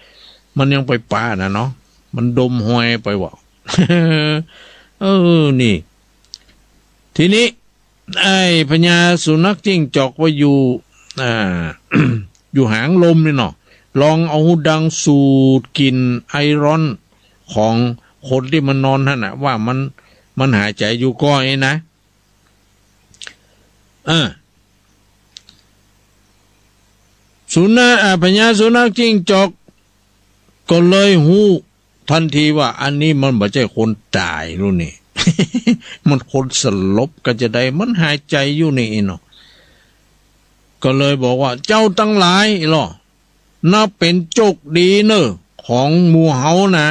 มันยังไปปาน่ะเนาะ มันดมฮอยไปว่ะ เออ นี่ ทีนี้ ไอ้พญาสุนัขจิ้งจอกว่าอยู่ อ่า อยู่หางลมนี่เนาะ ลองเอาฮูดังสูดกลิ่นไอร้อนของคนตี้มันนอนหั้นน่ะ ว่ามัน มันหายใจ๋อยู่ก่อนี่นะ เออ สุนัข อ่า พญาสุนัขจิ้งจอก ก็เลยฮู้ ทันทีว่าอันนี้มันบ่ใจ้คนต๋ายลูกนี่ มันคนสลบกาจะใด มันหายใจ๋อยู่นี่เนาะ ก็เลยบอกว่า เจ้าตังหลาย อีหล่อ นับเป๋นโจคดีเน่อ ของหมู่เฮานะ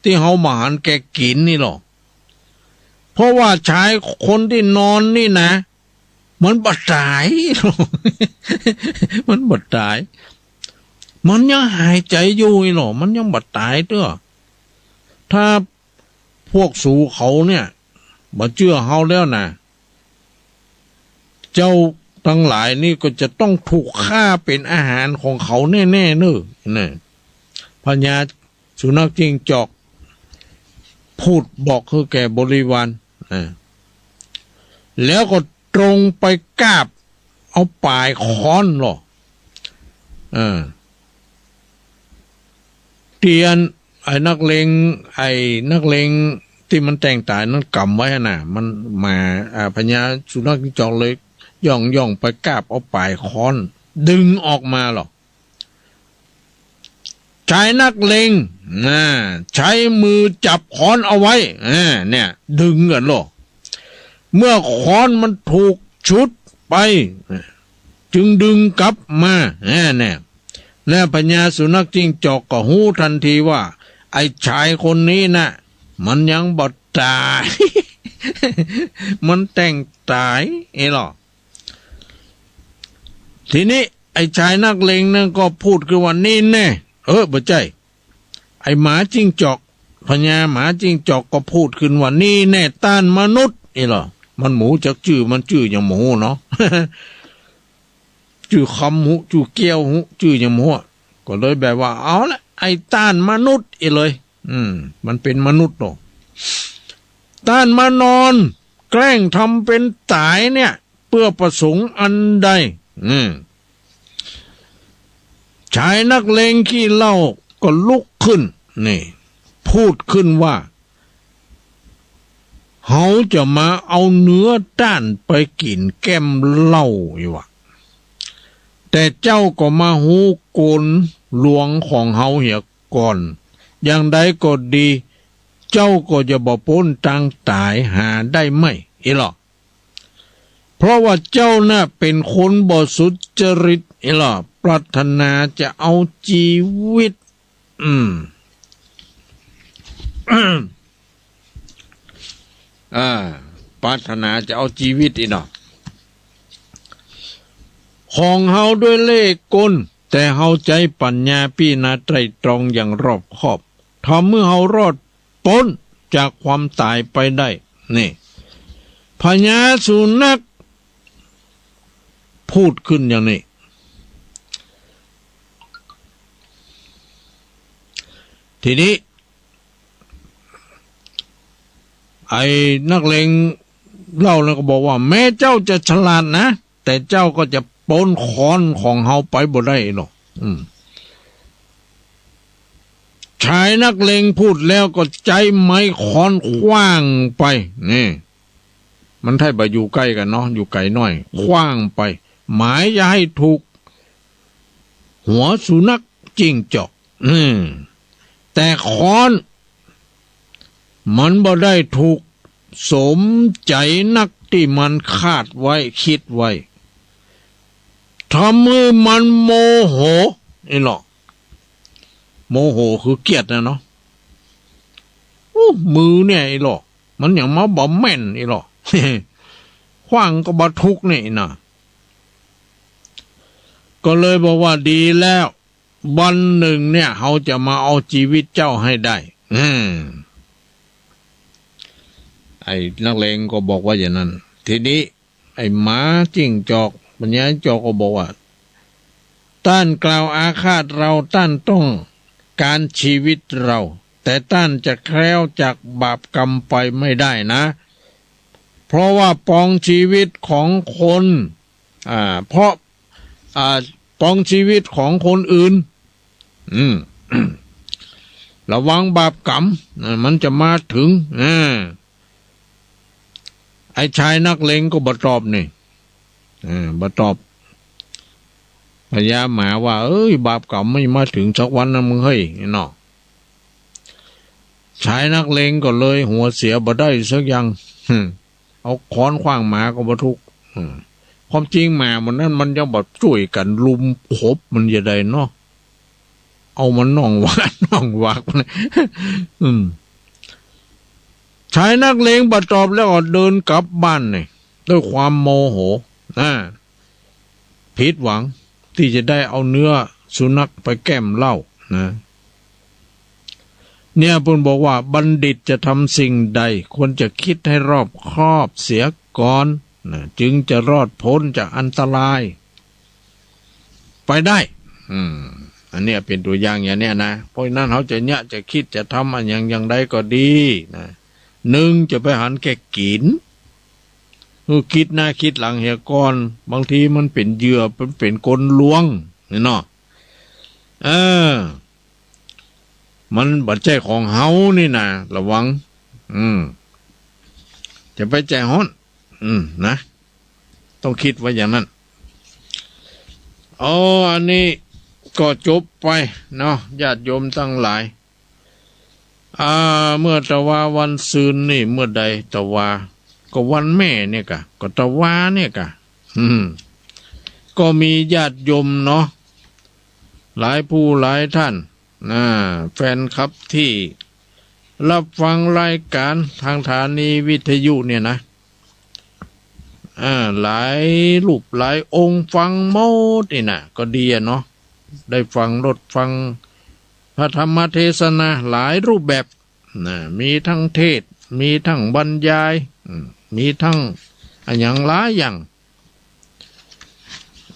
ตี้เฮาบ่หันแก่กิ๋นนี่หล่อ เพราะว่าชายคนตี้นอนนี่นะ มันบ่ต๋าย มันบ่ต๋าย มันยังหายใจ๋อยู่ อีหล่อ มันยังบ่ต๋ายเตื้อ ถ้าพวกสูเขาเนี่ย บ่เจื้อเฮาแล้วนะ เจ้าตังหลายนี่ก็จะต้องถูกฆ่าเป๋นอาหารของเขาแน่ๆ เน่อ นะ พญาสุนัขจิ้งจอก พูดบอกหื้อแก่บริวาร อ่า แล้วก็ตรงไปกาบเอาป๋ายค้อนหล่อ เออ ตี้อันไอ้นักเลง ไอ้นักเลงตี้มันแกล้งต๋ายนั้นก๋ำไว้หั้นน่ะ มันมา อ่า พญาสุนัขจิ้งจอกเลย ย่องๆ ไปกาบเอาป๋ายค้อน ดึงออกมาหล่อ ชายนักเลง น่ะ ใจ๊มือจับค้อนเอาไว้ อ่า เนี่ย ดึงกั๋นหล่อ เมื่อค้อนมันถูกชุดไป จึงดึงกลับมา อ่า เนี่ย แล้วพญาสุนัขจิ้งจอกก็ฮู้ทันทีว่า ไอ้ชายคนนี้น่ะ มันยังบ่ต๋าย มันแกล้งต๋าย อีหล่อ ทีนี้ไอ้ชายนักเลงนั้นก็พูดขึ้นว่า นี่แน่ เออ บ่ใจ้ ไอ้หมาจิ้งจอก พญาหมาจิ้งจอกก็พูดขึ้นว่า นี่แน่ ต้านมนุษย์ อีหล่อ มันบ่ฮู้จักจื้อ มันจื้อหยังบ่ฮู้เนาะ จื้อคำฮู้ จื้อแก้วฮู้ จื้อหยังบ่ฮู้ ก็เลยแบบว่า เอาละ ไอ้ต้านมนุษย์ อีเลย อืม มันเป๋นมนุษย์เนาะ ต้านมานอนแกล้งทำเป๋นต๋ายเนี่ย เปื้อประสงค์อันใด อืม ชายนักเลงขี้เหล้าก็ลุกขึ้น นี่ พูดขึ้นว่า เฮาจะมาเอาเนื้อต้านไปกิ๋นแก้มเหล้า อีหว่า แต่เจ้าก็มาฮู้กลลวงของเฮาเหียก่อน อย่างใดก็ดี เจ้าก็จะบ่ป๊นตางต๋ายหาได้ไม่ อีหล่อ เพราะว่าเจ้าน่ะเป๋นคนบ่สุจริต อีหล่อ ปรารถนาจะเอาจีวิต อืม อ่า ปรารถนาจะเอาจีวิต อีหล่อ ของเฮาด้วยเล่ห์กล แต่เฮาใจ๊ปั๋ญญาพิจารณาไตร่ตรองอย่างรอบคอบ ทำหื้อเฮารอดป๊นจากความต๋ายไปได้ นี่ พญาสุนัข พูดขึ้นอย่างนี้ ทีนี้ ไอ้นักเลงเหล้านั้นก็บอกว่า แม้เจ้าจะฉลาดนะ แต่เจ้าก็จะป๊นค้อนของเฮาไปบ่ได้หรอก อืม ชายนักเลงพูดแล้วก็ใจ๊ไม้ค้อนขว้างไป นี่ มันใค่บ่อยู่ใก้กั๋นเนาะ อยู่ไก๋หน้อย ขว้างไป หมายจะหื้อถูก หัวสุนัขจิ้งจอก อืม แต่ค้อน มันบ่ได้ถูกสมใจ๋นักตี้มันคาดไว้ กึ๊ดไว้ ทำหื้อมันโมโห อี้หละ โมโหคือเกลียดนะเนาะ อู้ มือเนี่ย อี้หละ มันหยังมาบ่แม่น อี้หละ ขว้างก็บ่ถูกนี่นะ ก็เลยบอกว่า ดีแล้ว วันหนึ่งเนี่ย เฮาจะมาเอาจีวิตเจ้าหื้อได้ อืม ไอ้นักเลงก็บอกว่าอย่างนั้น ทีนี้ไอ้หมาจิ้งจอก ปัญญาจอกก็บอกว่า ต้านกล่าวอาฆาตเรา ต้านต้องก๋านจีวิตเรา แต่ต้านจะแคล้วจากบาปกรรมไปไม่ได้นะ เพราะว่าปองจีวิตของคน อ่า เพราะ อ่า ปองจีวิตของคนอื่น อืม ระวังบาปกรรม อ่า มันจะมาเถิง อ่า ไอ้ชายนักเลงก็บ่ตอบนี่ อ่า บ่ตอบ ปัญญาหมาว่า เอ้ย บาปกรรมมันจะมาเถิงสักวันนะมึงเฮ้ย เนาะ ชายนักเลงก็เลยหัวเสียบ่ได้สักอย่าง เอาค้อนขว้างหมาก็บ่ถูก อืม ความจริงหมาหมู่นั้นมันยังบ่จ้วยกั๋นลุมขบมันจะได้เนาะ เอามันน่องหวากน่องหวาก อืม ชายนักเลงบ่ตอบแล้วก็เดินกลับบ้านนี่ ด้วยความโมโห อ่า ผิดหวังตี้จะได้เอาเนื้อสุนัขไปแก้มเหล้านะ เนี่ยเปิ้นบอกว่า บัณฑิตจะทำสิ่งใด ควรจะคิดให้รอบคอบเสียก่อนนะ จึงจะรอดพ้นจากอันตรายไปได้ อืม อันเนี้ยเป๋นตั๋วอย่างอย่างเนี้ยนะ เพราะฉะนั้นเฮาจะเยียะ จะคิด จะทำอะหยังอย่างใดก็ดีนะ นึ่งจะไปหันแก่กิ๋น หื้อคิดหน้าคิดหลังเหียก่อน บางทีมันเป๋นเหยื่อ มันเป๋นกลลวง นี่เนาะ เออ มันบ่ใจ้ของเฮานี่นะ ระวัง อืม จะไปใจ๋ฮ้อน อืม นะ ต้องคิดไว้อย่างนั้น อ๋อ อันนี้ก็จบไปเนาะ ญาติโยมตังหลาย อ่า เมื่อตะวาวันซืนนี่ เมื่อใดตะวา ก็วันแม่เนี่ยกะ ก็ตะวาเนี่ยกะ อืม ก็มีญาติโยมเนาะ หลายผู้หลายท่าน อ่า แฟนคลับตี้ฮับฟังรายก๋านตางสถานีวิทยุเนี่ยนะ อ่า หลายรูปหลายองค์ฟังหมดนี่นะ ก็ดีอะเนาะ ได้ฟัง ได้ฟังพระธรรมเทศนาหลายรูปแบบนะ มีตึงเทศน์ มีตึงบรรยาย อืม มีตึงอะหยังหลายอย่าง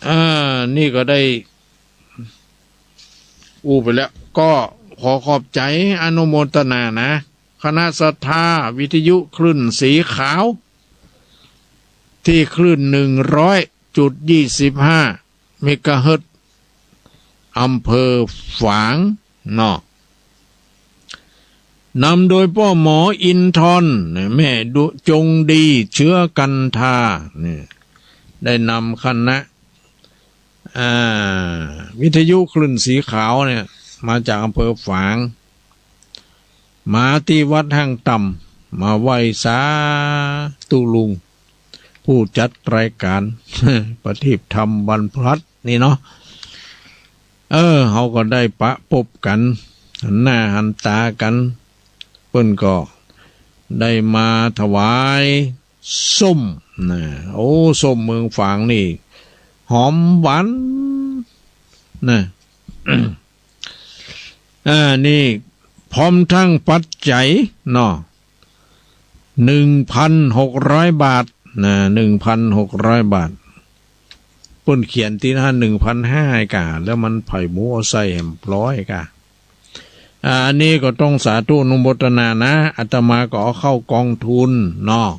อ่า นี่ก็ได้อู้ไปแล้ว ก็ขอขอบใจ๋อนุโมตนานะ คณะศรัทธาวิทยุคลื่นสีขาว ตี้คลื่นหนึ่งร้อยจุดยี่สิบห้าเมกะเฮิรตซ์ อำเภอฝางเนาะ นำโดยป้อหมออินทร์ แม่ดุ จงดี เชื้อกันทา นี่ ได้นำคณะ อ่า วิทยุคลื่นสีขาวเนี่ย มาจากอำเภอฝาง มาตี้วัดห้างต่ำ มาไหว้สาธุลุง ผู้จัดรายก๋าน ประทีปธรรมวันพฤหัสนี่เนาะ เออ เฮาก็ได้ปะปบกั๋น หันหน้าหันต๋ากั๋น เปิ้นก็ได้มาถวายส้มนะ โอ้ ส้มเมืองฝางนี่ หอมหวานนะ อ่า นี่ พร้อมตึงปัจจัยเนาะ หนึ่งพันหกร้อยบาทนะ หนึ่งพันหกร้อยบาท เปิ้นเขียนตี้หั้น หนึ่งพันห้า กา แล้วมันไผ่หมูเอาใส่แหมปลอยกา อ่า อันนี้ก็ต้องสาธุอนุโมทนานะ อาตมาก็เอาเข้ากองทุนเนาะ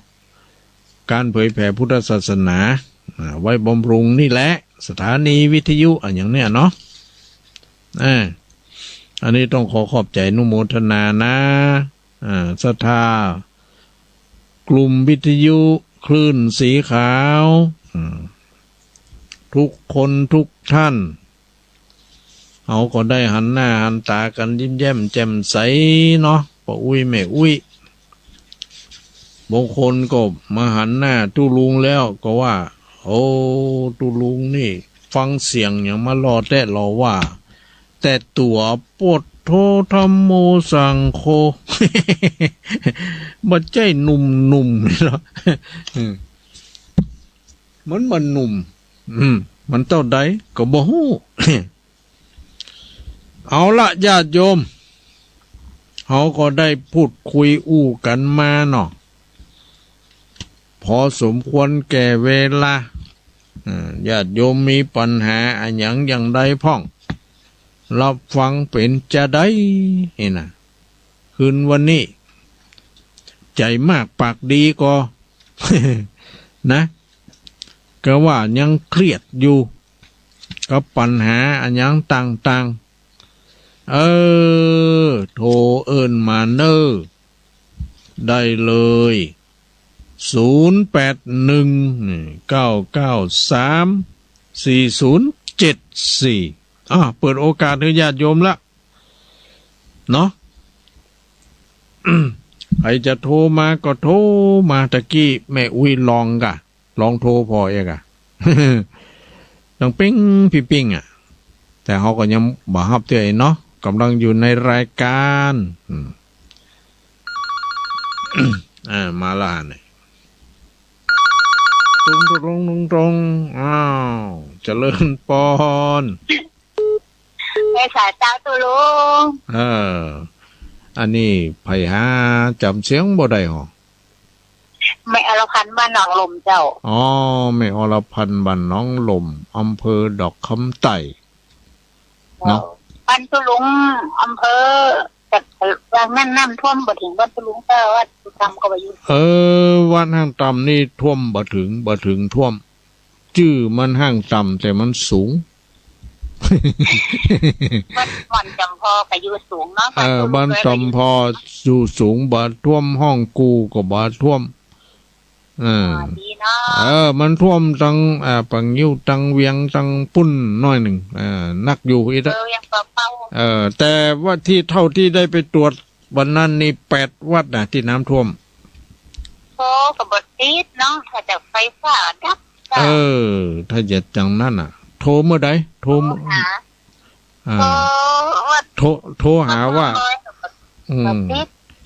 การเผยแผ่พุทธศาสนา อ่า ไว้บำรุงนี่แหละ สถานีวิทยุอะหยังเนี่ยเนาะ อ่า อันนี้ต้องขอขอบใจ๋อนุโมทนานะ อ่า ศรัทธากลุ่มวิทยุคลื่นสีขาว อืม ทุกคนทุกท่าน เฮาก็ได้หันหน้าหันต๋ากั๋นยิ้มแย้มแจ่มใสเนาะ ป้ออุ๊ยแม่อุ๊ย บางคนก็มาหันหน้าตุ๊ลุงแล้วก็ว่า โอ้ ตุ๊ลุงนี่ฟังเสียงหยังมาหล่อแต๊หล่อว่า แต่ตั๋ว พุทโธ ธัมโม สังโฆ บ่ใจ้หนุ่มๆ นี่เนาะ อืม มันบ่หนุ่ม อืม มันเต้าใดก็บ่ฮู้ เอาละญาติโยม เฮาก็ได้พูดคุยอู้กั๋นมาเนาะ พอสมควรแก่เวลา อ่า ญาติโยมมีปัญหาอะหยังอย่างใดพ่อง รับฟังเป๋นจาใดนี่นะ คืนวันนี้ ใจ๋มากปากดีก็ นะ ก็ว่ายังเครียดอยู่ กับปัญหาอะหยังต่างๆ เออ โทรเอิ้นมาเน่อ ได้เลย ศูนย์แปดหนึ่ง เก้าเก้าสาม สี่ศูนย์เจ็ดสี่ อ่ะ เปิดโอกาสหื้อญาติโยมละ เนาะ ใผจะโทรมาก็โทรมา ตะกี้แม่อุ๊ยลองก่ะ ลองโทรผ่อเอกอะ ดังปิ๊งปิ๊งปิ๊งอะ แต่เฮาก็ยังบ่ฮับเตื้อเนาะ ก่ำลังอยู่ในรายก๋าน อืม อ่า มาละเนี่ย ตุงตุงตุงตุง อ้าว เจริญปอน ไหว้สาเจ้าตุ๊ลุง เออ อันนี้ใผหาจ๋ำเสียงบ่ได้หรอ แม่อรพันธ์บ้านหนองหล่มเจ้า อ๋อ แม่อรพันธ์บ้านหนองหล่ม อำเภอดอกคำใต้ เนาะ บ้านตุ๊ลุง อำเภอ แต่วังนั่นน้ำท่วมบ่เถิงบ้านตุ๊ลุง แต่ว่าห้างต่ำก็บ่อยู่ เออ วัดห้างต่ำนี่ท่วมบ่เถิง บ่เถิงท่วม จื้อมันห้างต่ำแต่มันสูง บ้าน บ้านจำพอก็อยู่สูงเนาะ เออ บ้านจำพออยู่สูง บ่ท่วม ห้องกูก็บ่ท่วม เออ อ๋อ ดีเนาะ เออ มันท่วมตัง อ่า ปังงิ้ว ตังเวียง ตังปุ้นหน้อยนึ่ง เออ นักอยู่อิตะ เออ ยังเปล่าๆ เออ แต่ว่าที่เท่าที่ได้ไปตรวจวันนั้นนี่แปดวัดน่ะ ตี้น้ำท่วม โอ้ ก็บ่ติดเนาะ ถ้าจะไฟฟ้าดับ เออ ถ้าจะจังนั้นน่ะ โทรเมื่อใด โทร โทรหา อ่า โทรว่า โทร โทรหาว่า อืม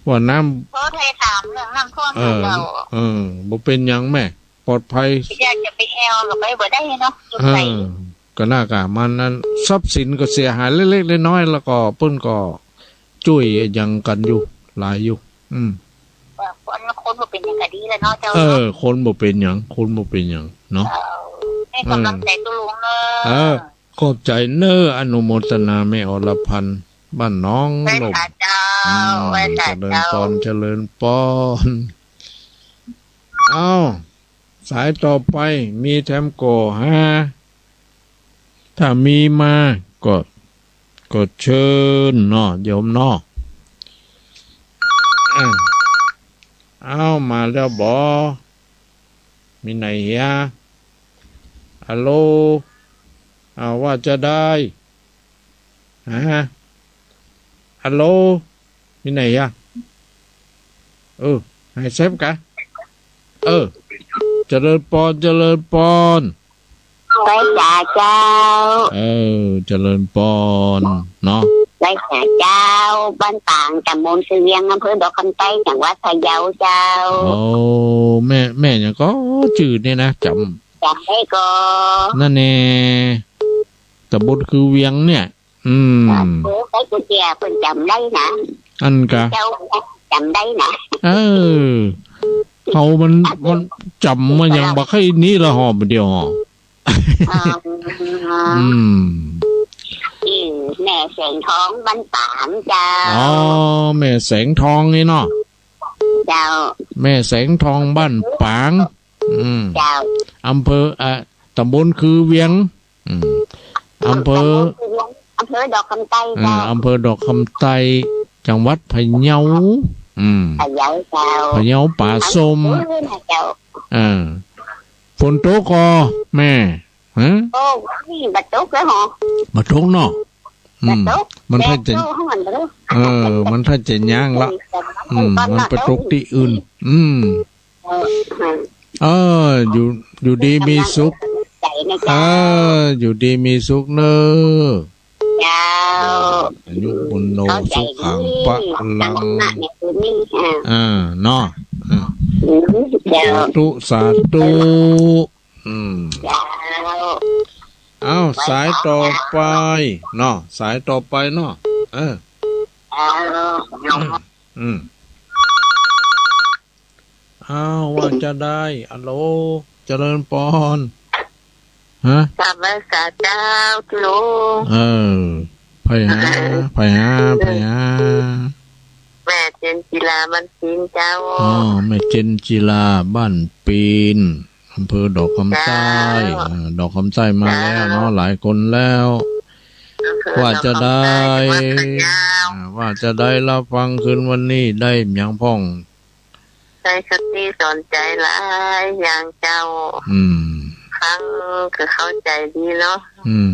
ว่าน้ำ โทรไถ่ถามเรื่องน้ำท่วม เออ เจ้า เออ บ่เป๋นหยังแม่ ปลอดภัย อยากจะไปแอวก็ไปบ่ได้เนาะ อยู่ไกล เออ ก็น่ากะมันนั้น ทรัพย์สินก็เสียหายเล็กๆ น้อยๆ แล้วก็เปิ้นก็จ้วยหยังกั๋นอยู่ หลายอยู่ อืม ว่าคน คนบ่เป๋นหยังก็ดีแล้วเนาะเจ้า เออ เนาะ คนบ่เป๋นหยัง คนบ่เป๋นหยังเนาะ เออ หื้อก๋ำลังใจ๋ตุ๊ลุงเน่อ เออ ขอบใจ๋เน่อ อนุโมทนาแม่อรพันธ์ บ้านหนองหล่ม ไหว้สาเจ้า อืม ไหว้สาเจ้า เจริญปอน เจริญปอน เอ้า สายต่อไปมีแถมก่อฮะ ถ้ามีมาก็ ก็เชิญเนาะ โยมเนาะ อ่ะ เอ้า มาแล้วบ่ มีไหนเหีย ฮัลโหล อ้าว ว่าจาใด ฮะ ฮัลโหล มีไหนเหีย เออ หายเซฟกะ เออ เจริญปอน เจริญปอน ไหว้สาเจ้า เออ เจริญปอน เนาะ ไหว้สาเจ้า บ้านปาง ตำบลเสวียง อำเภอดอกคำใต้ จังหวัดพะเยาเจ้า โอ้ แม่ แม่หยังก่อ จื้อเนี่ยนะ จ๋ำ จ๋ำได้ก่อ นั่นแน่ ตำบลคือเวียงเนี่ย อืม โอ้ ใครกูเจียเปิ้นจ๋ำได้นะ อันกะ เจ้าจ๋ำได้นะ เออ เฮามัน มันจ๋ำมาหยังบ่ใค่นี้ละหอบเดียวหอ อ๋อ อืม อืม แม่ ม่แสงทองบ้านป๋างเจ้า อ๋อ แม่แสงทองนี่เนาะ เจ้า แม่แสงทองบ้านป๋าง อืม เจ้า อำเภอ อ่ะ ต๋ำบลคือเวียง อืม อำเภอ อำเภอดอกคำใต้ อ่า เจ้า อำเภอดอกคำใต้ จังหวัดพะเยา อืม พะเยาเจ้า พะเยาป๋าส้ม อำเภอนะเจ้า อ่า ฝนตกก่อแม่ ฮะ โอ้ย บ่ตกแล้วหรอ บ่ตกเนาะ อืม บ่ตก มันถ้าจะ แดดโต้ห้อนบ่รู้ เออ มันถ้าจะย้างละ อืม มันไปตกตี้อื่น อืม เออ เออ อยู่ อยู่ดีมีสุข ใจนะ เอ เจ้า อ อยู่ดีมีสุขเนอะ เจ้า อายุวัณโณ เข้าใจ สุขัง ดี พะลัง ธรรมะเนี่ยคือนี่ อ่า อ่า เนาะ อ่า อืม เจ้า สาธุ สาธุ อืม เจ้า เอ้า ไว้ สายต่อไป เนาะ สายต่อไปเนาะ เออ เจ้า อืม อ้าว ว่าจะได้ อัลโหล เจริญปอน ฮะ กราบไหว้สาเจ้า ลุง เออ ไผหา ไผหา ไผหา แม่เจนจิลา บ้านปีนเจ้า อ๋อ แม่เจนจิลา บ้านปีน อำเภอดอกคำใต้ เจ้า อ่า ดอกคำใต้มาแล้วเนาะ เจ้า หลายคนแล้ว อำเภอ ว่าจะได้ ดอกคำใต้ จังหวัดพะเยา อ่า ว่าจะได้ ละฟังคืนวันนี้ได้หยังพ่อง ได้คติสอนใจหลายอย่างเจ้า อืม ฟังก็เข้าใจดีเนาะ อืม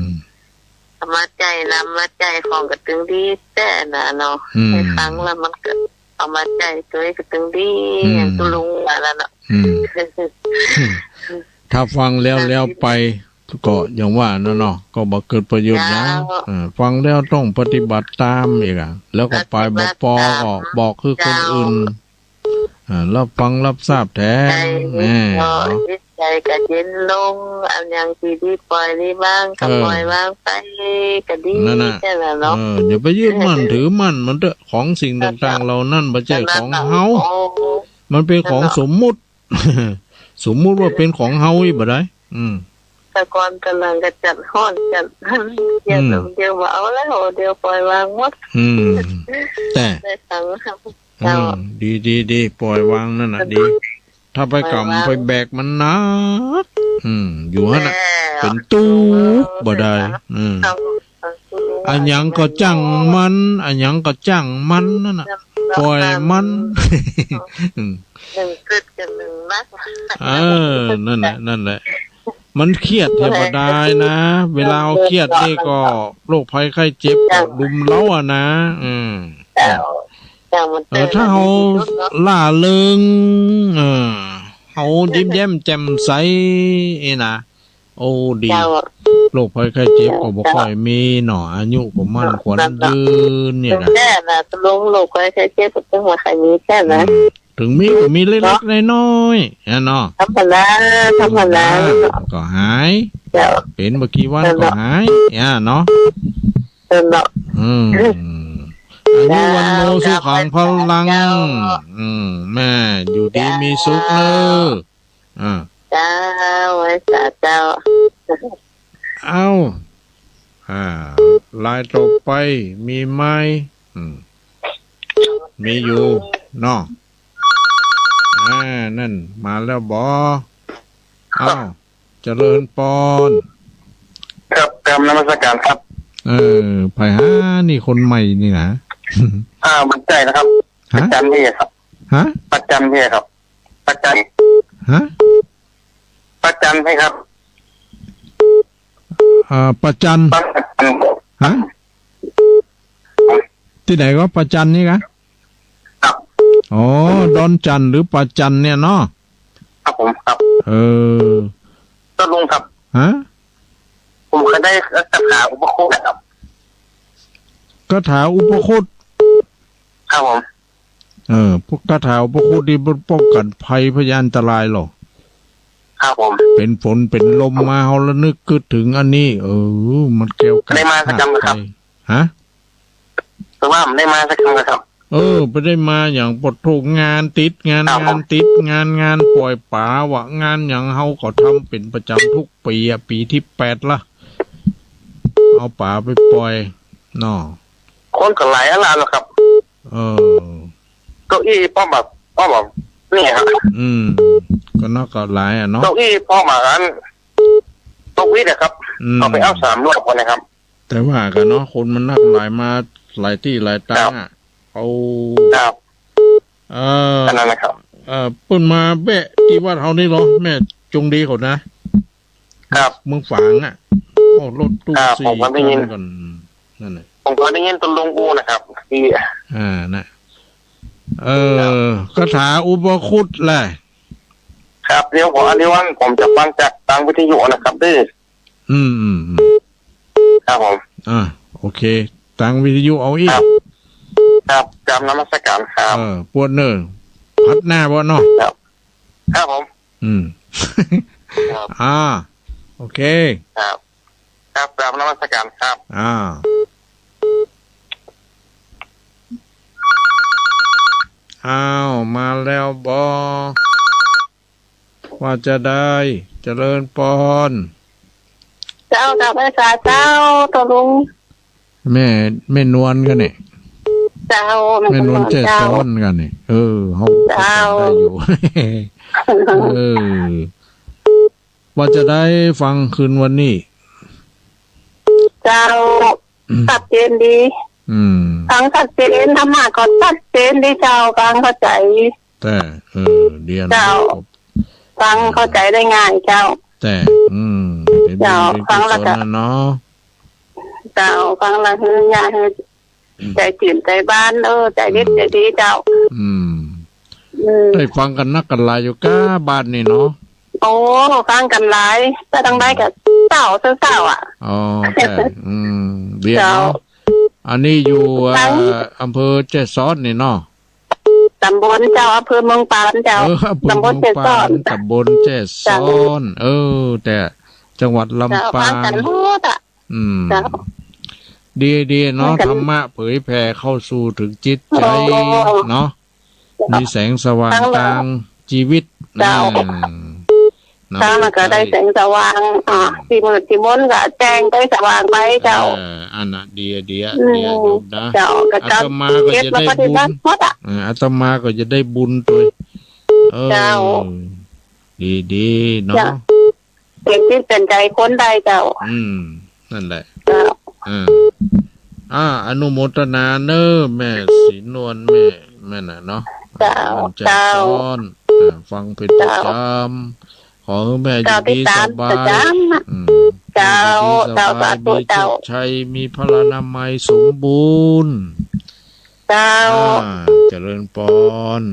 เอามาใจ๊นำ มาใจ๊ของก็ตึงดีแต๊นะเนาะ อืม ได้ฟังแล้วมันก็เอามาใจ๊ตวยก็ตึงดี อืม อย่างตุ๊ลุงว่าแล้วเนาะ อืม ถ้าฟังแล้ว แล้วไป ก็อย่างว่านั่นเนาะ ก็บ่เกิดประโยชน์หยัง เจ้า เออ ฟังแล้วต้องปฏิบัติต๋ามอีกอะ แล้วก็ไป ปฏิบัติต๋าม บ่ปอก็บอกคือคนอื่น เจ้า อ่า รับฟังรับทราบแทน ใช่ แน่ เนาะ จิตใจก็เย็นลง อันหยังตี้ดีปล่อยวางก็ เออ ปล่อยวางไป ก็ดี นั่นน่ะ แค่นั้นเนาะ เออ อย่าไปยึดมั่นถือมั่นมันเต๊อะ ของสิ่งต่างๆ เหล่านั้นบ่ใจ้ของเฮา โอ้ มันเป๋นของสมมุติ สมมุติว่าเป๋นของเฮาอี้บ่ได้ อืม แต่ก่อนก่ำลังก็จัดฮ้อนจัด เดี๋ยว อืม เดี๋ยวบ่เอาแล้ว เดี๋ยวปล่อยวางหมด อืม แต่ ได้ฟัง อืม เจ้า ดี ดี ดี ปล่อยวางนั่นน่ะดี ถ้าไปกำ ปล่อยวาง ไปแบกมันหนัก อืม อยู่หั้นน่ะ แน่ เป๋นตุ๊กข์บ่ได้ อืม เจ้า อะหยังก็จ้างมัน อะหยังก็จ้างมันนั่นน่ะ ปล่อยมัน อืม นึ่งกึ๊ดกับนึ่งนัก เออ นั่นแหละ นั่นแหละ มันเครียดแท้บ่ดายนะ เวลาเฮาเครียดนี่ก็โรคภัยไข้เจ็บก็รุมเร้าอะนะ อืม เจ้า เจ้า มัน เออ ถ้าเฮา เนาะ ร่าเริง เออ เฮายิ้มแย้มแจ่มใสนี่นะ โอ้ ดี เจ้า โรคภัยไข้เจ็บก็บ่ค่อยมีเนาะ อายุก็มั่นขวัญยืนเนี่ยนะ แท้นะ ตุ๊ลุง โรคภัยไข้เจ็บก็บ่ค่อยมีแท้นะ อืม เถิงมีก็มีเล็กๆ น้อยๆ อะเนาะ ธรรมดา ธรรมดา ก็หาย เจ้า เป๋นบ่กี่วันก็หาย อะเนาะ เจ้าเนาะ อืม อายุวัณโณ สุขัง พะลัง เจ้า อืม แม่อยู่ดีมีสุขเนอะ อ่า เจ้า ไหว้สาเจ้า เอ้า อ่า ลายต่อไปมีไหม อืม มีอยู่เนาะ อ่า นั่น มาแล้วบ่ เอ้า เจริญปอน ครับ กราบนมัสการครับ เออ ไผหานี่ คนใหม่นี่นะ อ่า บ่ใจ้นะครับ ฮะ ประจันนี่ครับ ฮะ ประจันนี่ครับ ประจัน ฮะ ประจันนี่ครับ อ่า ประจัน ประจัน ฮะ ตี้ไหนก็ประจันนี่กะ ครับ อ๋อ ดอนจันหรือประจันเนี่ยเนาะ ครับผม ครับ เออ ตุ๊ลุงครับ ฮะ ผมเคยได้คาถาอุปคุตครับ คาถาอุปคุต ครับผม เออ พวกคาถาอุปคุตนี่มันป้องกันภัยพยาอันตรายเหรอ ครับผม เป๋นฝนเป๋นลมมา เฮาละนึกกึ๊ดเถิงอันนี้ เออ มันแคล้วคลาด ได้มาประจำครับ ภัย ฮะ แต่ว่าบ่ได้มาสักครั้งนะครับ เออ บ่ได้มาหยัง ปะโถ งานติดงาน ครับผม งานติดงาน งานปล่อยป๋าว่ะ งานหยังเฮาก็ทำเป๋นประจำทุกปี๋อะ ปี๋ตี้แปดละ เอาป๋าไปปล่อย เนาะ คนก็หลายอันละเนาะครับ เออ เก้าอี้พอแบบ พอแบบ นี่ครับ อืม ก็นักก็หลายอะเนาะ เก้าอี้พอแบบอัน เก้าอี้นะครับ อืม เอาไปเอาสามรอบก่อนนะครับ แต่ว่ากั๋นเนาะ คนมันนักหลายมาหลายตี้หลายตางอะ ครับ เอา ครับ เอ่อ อันนั้นนะครับ เอ่อ เปิ้นมาแวะตี้วัดเฮานี่เหรอ แม่จงดีเขานะ ครับ เมืองฝางอะ โอ้ รถตู้ ครับ สี่ ผมก็ได้ยิน คันก่อน นั่นแหละ ผมก็ได้ยินตนลุงอู้นะครับ ที่ อ่า นะ เอ่อ ครับ คาถาอุปคุตแหละ ครับ เดี๋ยวผม อันนี้วันผมจะฟังจากตางวิทยุนะครับเด้อ อืม อืม อืม ครับผม อ่า โอเค ตางวิทยุเอาอี้ ครับ ครับ กราบนมัสการครับ เออ ปวดเนิ่น พัดหน้าบ่เนาะ ครับ ครับผม อืม ครับ อ่า โอเค ครับ ครับ กราบนมัสการครับ อ่า อ้าว มาแล้วบ่ ว่าจะได้ เจริญปอน เจ้า กราบไหว้สาเจ้า ตนลุง แม่ แม่นวลกั๋นนี่ เจ้า แม่นวล แม่นวล แจ้ เจ้า ซ้อนกั๋นนี่ เออ เฮา เจ้า ได้อยู่ เออ ว่าจะได้ฟังคืนวันนี้ เจ้า อืม ชัดเจนดี อืม ฟังชัดเจน ธรรมะก็ชัดเจนดีเจ้า ฟังเข้าใจ๋ แต่ เออ เดียน เจ้า ฟังเข้าใจ๋ได้ง่ายเจ้า แต่ อืม เป๋นบุญ เจ้า เป๋นกุศล ฟังแล้วก็ นะเนาะ เจ้า ฟังแล้วหื้อ อย่าหื้อ ใจ๋จื้นใจ๋บาน เออ ใจ๋เด็ด อืม ใจ๋ดีเจ้า อืม อืม ได้ฟังกั๋นนักกั๋นหลายอยู่ก้าบ้านนี่เนาะ โอ้ ฟังกั๋นหลาย แต่ตังใดก็เศร้า เศร้าๆ อะ อ๋อ แต่ อืม เดียนเนาะ เจ้า อันนี้อยู่ ตัง เอ่อ อำเภอแจ้ซ้อนนี่เนาะ ต๋ำบลเจ้า อำเภอเมืองปานเจ้า เออ อำเภอ ต๋ำบลแจ้ซ้อน เมืองปาน ต๋ำบลแจ้ซ้อน เจ้า เออ แต่จังหวัดลำปาง เจ้า ฟังกั๋นหมดอะ อืม เจ้า ดี ดีเนาะ ฟังกั๋น ธรรมะเผยแผ่เข้าสู่ถึงจิตใจ๋ โอ้ เนาะ มีแสงสว่าง ฟังแล้ว ตางชีวิต เจ้า อืม เนาะ ฟังแล้วก็ได้แสงสว่าง อ่า ตี้มืดตี้มนก็แจ้งไป สว่างไปเจ้า เออ อันน่ะ ดีอะ ดีอะ อืม ดีอะโยมนะ เจ้า ก็ อาตมาก็จะได้บุญ เก็บมาปฏิบัติหมดอะ เออ อาตมาก็จะได้บุญตวย เออ เจ้า ดี ดีเนาะ เจ้า เปลี่ยนจิตเปลี่ยนใจ๋คนได้เจ้า อืม นั่นแหละ เจ้า อ่า อ่า อนุโมทนาเน้อ แม่ศรีนวล แม่ แม่น่ะเนาะ เจ้า แม่ศรีนวล แจ้ซ้อน เจ้า อ่า ฟังเป๋นประจ๋ำ เจ้า ขอหื้อแม่อยู่ดีสบาย เจ้า ติดต๋ามประจ๋ำ อืม เจ้า อยู่ดีสบาย เจ้า สาธุ มีโชคชัย เจ้า มีพลานามัยสมบูรณ์ เจ้า อ่า เจริญปอน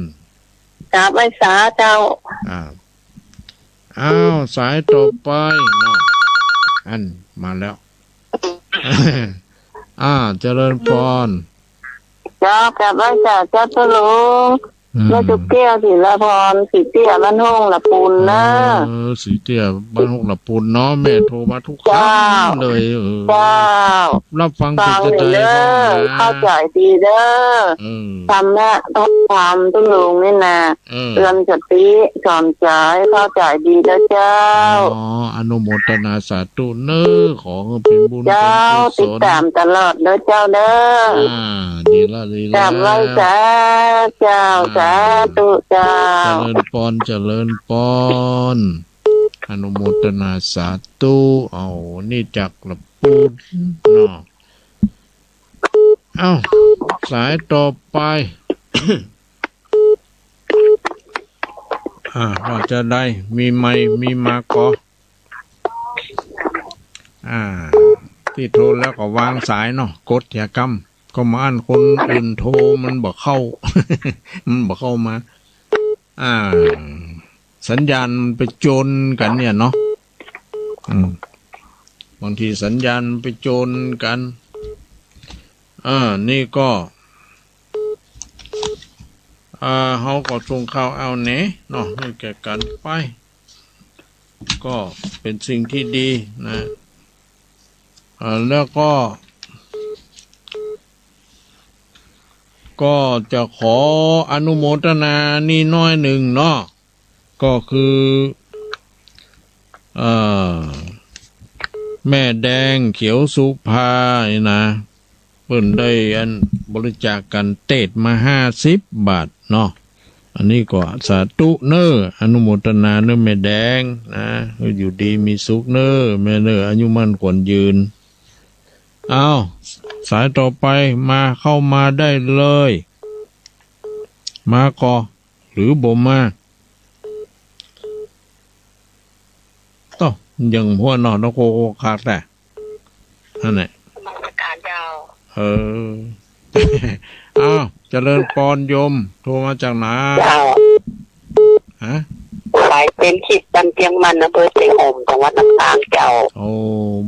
กราบไหว้สาเจ้า อ่า อ้าว สายต่อไปเนาะ อัน มาแล้ว อ่า เจริญปอน เจ้า กราบไหว้สาเจ้า เจ้าหลวง อืม แม่ตุ๊กแก้ว ศิลาพร ศรีเตี้ย บ้านห้องละปูนเน้อ เออ ศรีเตี้ย บ้านห้องละปูนเนาะ แม่โทรมาทุก เจ้า ครั้งเลย เออ เจ้า รับฟัง ฟัง เป๋นจะได้ เน้อ บ้างนะ เข้าใจ๋ดีเน้อ เออ ธรรมะ ธรรม เจ้าหลวงนี่นะ เออ เตือนสติ สอนใจ๋ เข้าใจ๋ดีแล้วเจ้า อ๋อ อนุโมทนาสาธุเน้อ ขอหื้อเป๋นบุญ เจ้า เป๋นกุศล ติดต๋ามตลอดเน้อเจ้าเน้อ อ่า ดีละ ดีละ กราบไหว้สาเจ้า อ่า สาธุเจ้า เจริญปอน เจริญปอน อนุโมทนาสาธุ เอา นี่จากละปูนเนาะ เอ้า สายต่อไป อ่า ว่าจะได้ มีไมค์ มีมาก่อ อ่า ตี้โทรแล้วก็วางสายเนาะ กดเหียกำ ก็มาอั้นคนอื่นโทรมันบ่เข้า มันบ่เข้ามา อ่า สัญญาณมันไปโจนกั๋นเนี่ยเนาะ อืม บางทีสัญญาณไปโจนกั๋น อ่า นี่ก็ อ่า เฮาก็ส่งข่าวเอาเน่เนาะ หื้อแก่กั๋นไป ก็เป๋นสิ่งตี้ดีนะ อ่า แล้วก็ ก็จะขออนุโมทนานี่น้อยนึ่งเนาะ ก็คือ เอ่อ แม่แดง เขียวสุภา นี่นะ ปิ้นได้อันบริจาคกั๋นเตสมาห้าสิบบาทเนาะ อันนี้ก็สาธุเน่อ อนุโมทนาเน่อแม่แดงนะ อยู่ดีมีสุขเน่อแม่เน่อ อายุมั่นขวัญยืน อ้าว สายต่อไปมา เข้ามาได้เลย มาก่อ หรือบ่มา โต้ ยังหัวเนาะ นกฮูกคากแต๊ นั่นแหละ นมัสการเจ้า เออ อ้าว เจริญปอนโยม โทรมาจากไหน เจ้า ฮะ สายเป๋นขีดบ้านเจียงมั่น อำเภอเซโฮม จังหวัดลำปางเจ้า โอ้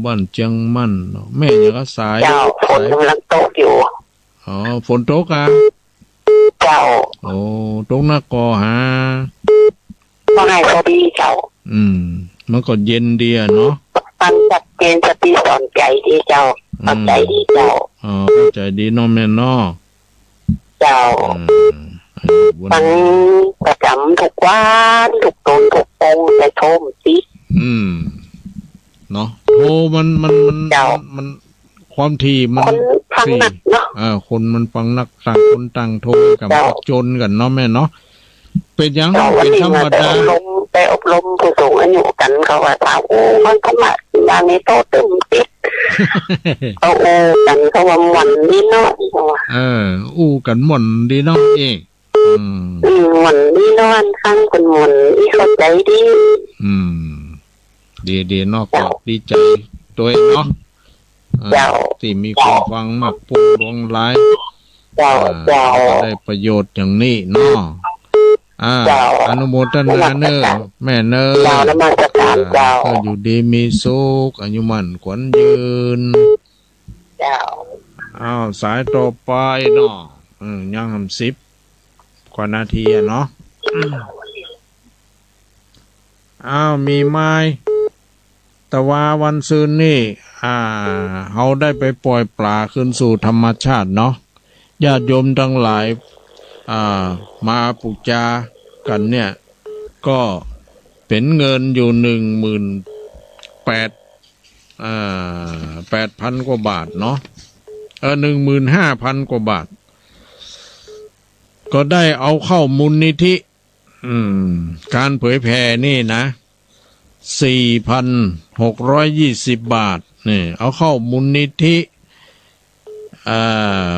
บ้านเจียงมั่นเนาะ แม่หยังก็สาย เจ้า ฝน สาย ก๋ำลังตกอยู่ อ๋อ ฝนตกอ่ะ เจ้า โอ้ ตกนักก่อหา บ่ให้พอดีเจ้า อืม มันก็เย็นดีอะเนาะ ฟังชัดเจน สติสอนใจ๋ดีเจ้า อืม เข้าใจ๋ดีเจ้า อ๋อ เข้าใจ๋ดีเนาะแม่เนาะ เจ้า อืม ฟังประจ๋ำกู้วัน กู้โตนกู้โปง แต่โทรบ่ติด อืม เนาะ โทรมัน มัน มัน เจ้า มัน ความถี่มัน คนฟังนักเนาะ สี่ อ่า คนมันฟังนัก ต่างคนต่างโทรกั๋น เจ้า มันก็จนกั๋นเนาะแม่เนาะ เป๋นหยัง เจ้า เป๋นธรรมดา วันนี้มาแต่อบรม ไปอบรมผู้สูงอายุกั๋น เขาว่าถาม โอ้ มันก็มาอย่างนี้โทรตึงติด เขาอู้กั๋น เขาว่าม่วนดีเนาะ เขาว่า เออ อู้กั๋นม่วนดีเนาะเอ๊ะ อืม อืม ม่วนดีเนาะ ฟังเปิ้นม่วนดี เข้าใจ๋ดี อืม ดีๆ เนาะ เจ้า ก็ดีใจ๋ตวยเนาะ อ่า เจ้า ตี้มีคนฟังมากปู้หลวงหลาย เจ้า อ่า เจ้า ก็ได้ประโยชน์อย่างนี้เนาะ อ่า เจ้า อนุโมทนาเน่อ นมัสการ แม่เน่อ เจ้า นมัสการ อ่า เจ้า ก็อยู่ดีมีสุข อายุมั่นขวัญยืน เจ้า อ้าว สายต่อไปเนาะ อืม ยังหำสิบกว่านาทีอะเนาะ อ้าว มีไหม แต่ว่าวันซืนนี่ อ่า เฮาได้ไปปล่อยป๋าคืนสู่ธรรมชาติเนาะ ญาติโยมตังหลาย อ่า มาปู๋จากั๋นเนี่ย ก็เป๋นเงินอยู่หนึ่งหมื่นแปด อ่า แปดพันกว่าบาทเนาะ เออ หนึ่งหมื่นห้าพันกว่าบาท ก็ได้เอาเข้ามูลนิธิ อืม ก๋านเผยแผ่นี่นะ สี่พันหกร้อยยี่สิบบาท นี่ เอาเข้ามูลนิธิ อ่า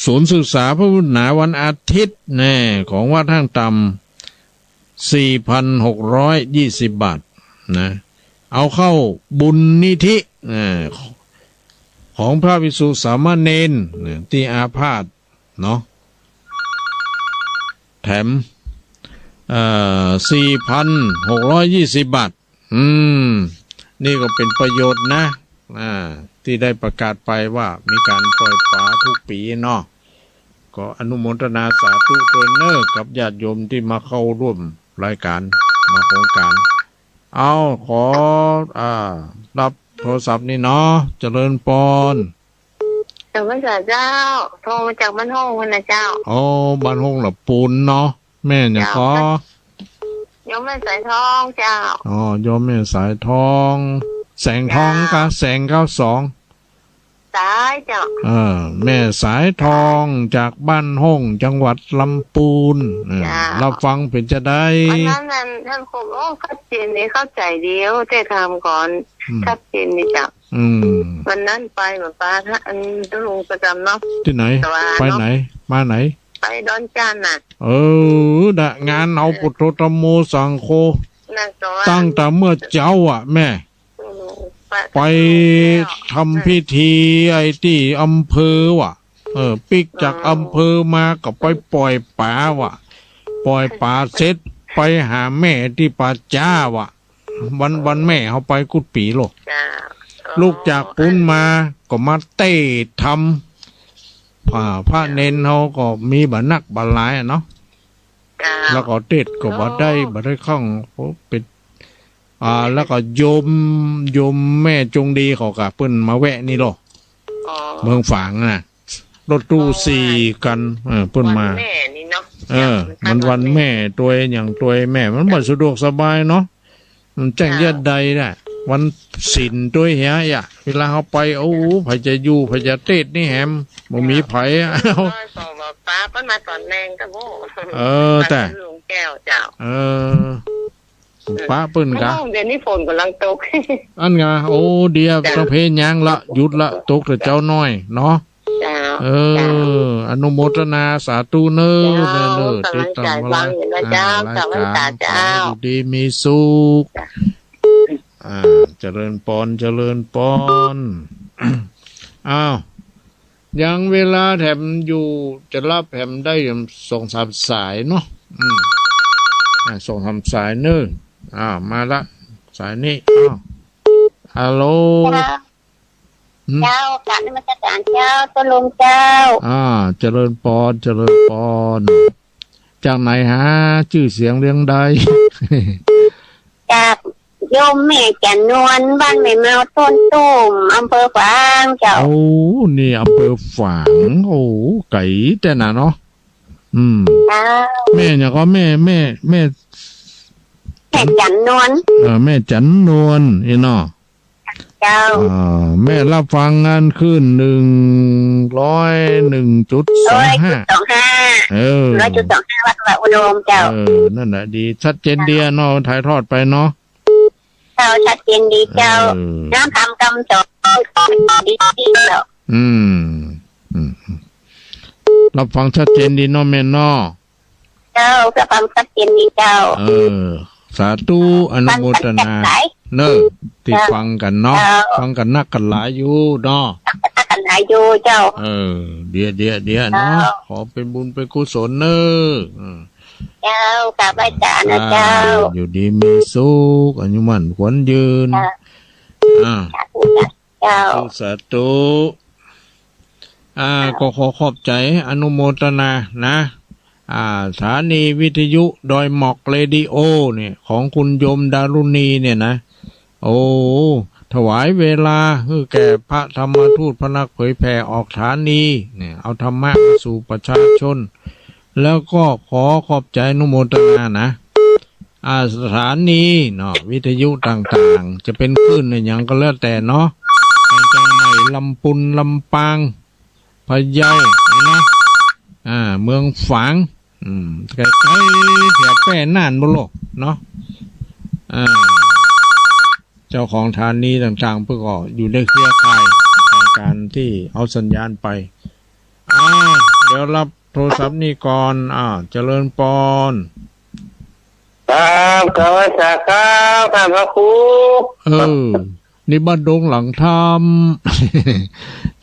ศูนย์ศึกษาพระพุทธศาสนาวันอาทิตย์ แน่ ของวัดห้างต่ำ สี่พันหกร้อยยี่สิบบาท นะ เอาเข้าบุญนิธิ อ่า ของพระภิกษุสามเณร นะ ตี้อาพาธ เนาะ แถม เอ่อ สี่พันหกร้อยยี่สิบบาท อืม นี่ก็เป๋นประโยชน์นะ อ่า ตี้ได้ประกาศไปว่ามีก๋านปล่อยป๋ากู้ปี๋เนาะ ก็อนุโมทนาสาธุตวยเน่อกับญาติโยมตี้มาเข้าร่วมรายก๋าน มาโครงก๋าน เอา ขอ อ่า ฮับโทรศัพท์นี่เนาะ เจริญปอน เจ้าพระเจ้า โทรมาจากบ้านห้องพุ้นนะเจ้า อ๋อ บ้านห้องละปูนเนาะ แม่หยังก่อ เจ้า โยมแม่สายทองเจ้า อ๋อ โยมแม่สายทอง แสงทอง เจ้า กา แสงเก้าสอง สายเจ้า เออ แม่สายทองจากบ้านห้อง จังหวัดลำปูน เออ เจ้า ฮับฟังเป๋นจาใด วันนั้นนั่น ท่านครู โอ้ ชัดเจนดี เข้าใจ๋ดี โอ้ แต่ถามก่อน อืม ชัดเจนดีเจ้า อืม วันนั้นไปกับป๋า อันตุลุงประจ๋ำเนาะ ตี้ไหน สวาเนาะ ไปไหน มาไหน ไปดอนจานน่ะ เออ น่ะ งานเอา เออ ปุตโธธัมโมสังโฆ นั่นก็ว่า ตั้งแต่เมื่อเจ๊าอะแม่ อืม ไป ไปทำพิธีไอ้ตี้อำเภอว่ะ เออ ปิ๊กจาก เออ อำเภอมาก็ไปปล่อยป๋าว่ะ ปล่อยป๋าเสร็จ ไปหาแม่ตี้ป่าจ๊าว่ะ วัน วันแม่เฮาไปกู้ปี๋โล จ้า ลุกจากปูนมาก็มาเตธรรม อ่า พระเณรเฮาก็มีบ่นักบ่หลายอะเนาะ จ้า แล้วก็เตศก็บ่ได้ บ่ได้ข้อง โอ้ เป๋น อ่า แล้วก็โยม โยมแม่จงดีเขาก็เปิ้นมาแวะนี่โล อ๋อ เมืองฝางน่ะ รถตู้สี่คัน เออ เปิ้นมา วันแม่นี่เนาะ เออ มันวันแม่ตวย หยังตวยแม่ มันบ่สะดวกสบายเนาะ มันแจ้งเยียะใดน่ะ วันศีลตวยเหีย เวลาเฮาไป โอ้ ใผจะอยู่ ใผจะเตสน์นี่แหม บ่มีใผอะ เอ้า ก็บอกปะเปิ้นมาต๋อนแลงก็โบ้ เออ แต่ หลวงแก้วเจ้า เออ ปะเปิ้นกะ เดี๋ยวนี้ฝนก่ำลังตก อั้นกะ โอ้ เดี๋ยว เจ้า ต้องเพยายามละ หยุดละ ตกแต่เจ๊าน้อยเนาะ เจ้า เออ เจ้า อนุโมทนาสาธุเน้อ เจ้า เน้อ เน้อ ก๋ำลังใจ๋ฟังอยู่นะเจ้า อ่า เจ้า รายก๋าน เจ้า ขอให้อยู่ดีมีสุข เจ้า อ่า เจริญปอน เจริญปอน อ้าว ยังเวลาแถมอยู่ จะฮับแถมได้อยู่สองสามสายเนาะ อืม อ่า สองสามสายเน้อ อ่า มาละ สายนี้ อ้าว ฮัลโหล เจ้า หืม เจ้า กราบนมัสการเจ้า เจ้าโยมเจ้า อ่า เจริญปอน เจริญปอน จากไหนฮะ จื้อเสียงเรียงใด จากโยมแม่จันนวล บ้านแม่เมา โต้นตูม อำเภอฝางเจ้า โอ้ นี่อำเภอฝาง โอ้ ไก๋แต๊นะเนาะ อืม เจ้า แม่หยังก็ แม่ แม่ แม่ แม่จันนวล เออ แม่จันนวล นี่เนาะ เจ้า อ่า แม่ฮับฟังงานคลื่นหนึ่งร้อยหนึ่งจุดสองห้า ร้อยจุดสองห้า เออ ร้อยจุดสองห้า วัดวาอุดมเจ้า เออ นั่นแหละดี ชัดเจนดีอะเนาะ ถ่ายทอดไปเนาะ เจ้า ชัดเจนดีเจ้า เออ น้อมธรรมกำสอนดีเจ้า อืม อืม ฮับฟังชัดเจนดีเนาะแม่เนาะ เจ้า ฮับฟังชัดเจนดีเจ้า เออ สาธุ อนุโมทนา ฟังชัดเจนหลาย เน้อ ตี้ เจ้า ฟังกั๋นเนาะ เจ้า ฟังกั๋นนักกั๋นหลายอยู่เนาะ ฟังกั๋นนักกั๋นหลายอยู่เจ้า เออ เดี๋ยว เดี๋ยว เดี๋ยวเนาะ เจ้า ขอเป๋นบุญเป๋นกุศลเน้อ อืม เจ้า กราบไหว้สานะเจ้า อ่า อยู่ดีมีสุข อายุมั่นขวัญยืน เจ้า อ่า สาธุเจ้า สาธุ อ่า ก็ขอขอบใจ๋อนุโมทนานะ อ่า สถานีวิทยุดอยหมอกเรดิโอเนี่ย ของคุณโยมดารุณีเนี่ยนะ โอ้ ถวายเวลาหื้อแก่พระธรรมทูต พระนักเผยแผ่ออกสถานีเนี่ย เอาธรรมะมาสู่ประชาชน แล้วก็ขอขอบใจ๋อนุโมทนานะ อ่า สถานีเนาะ วิทยุต่างๆ จะเป๋นคลื่นอะหยังก็แล้วแต่เนาะ ทางเจียงใหม่ ลำปูน ลำปาง พะเยา นี่นะ อ่า เมืองฝาง อืม ใก้ๆ แถวแป้น่านบ่โลกเนาะ อ่า เจ้าของสถานีต่างๆ เปิ้นก็อยู่ในเครือข่ายของก๋านตี้เอาสัญญาณไป อ่า เดี๋ยวฮับโทรศัพท์นี้ก่อน อ่า เจริญปอน ครับ กราบไหว้สาครับ ท่านพระครู เออ นี่บ้านดงหลังธรรม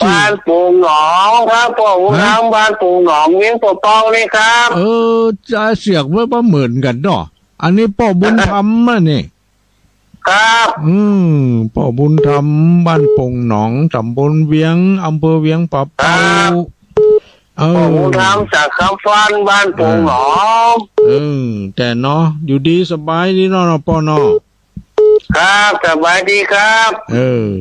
บ้านโป่งหนองครับ ป้อบุญธรรม ครับ บ้านโป่งหนอง เวียงปะเปานี่ครับ เออ จะเสียงไว้บ่เหมือนกั๋นเนาะ อันนี้ป้อบุญธรรมอะนี่ ครับ อืม ป้อบุญธรรม บ้านโป่งหนอง ต๋ำบลเวียง อำเภอเวียงปะเปา ครับ เออ ป้อบุญธรรม จากคำฟัน บ้านโป่งหนอง เออ แต่เนาะ อยู่ดีสบายดีเนาะ เนาะ ป้อเนาะ ครับ สบายดีครับ เออ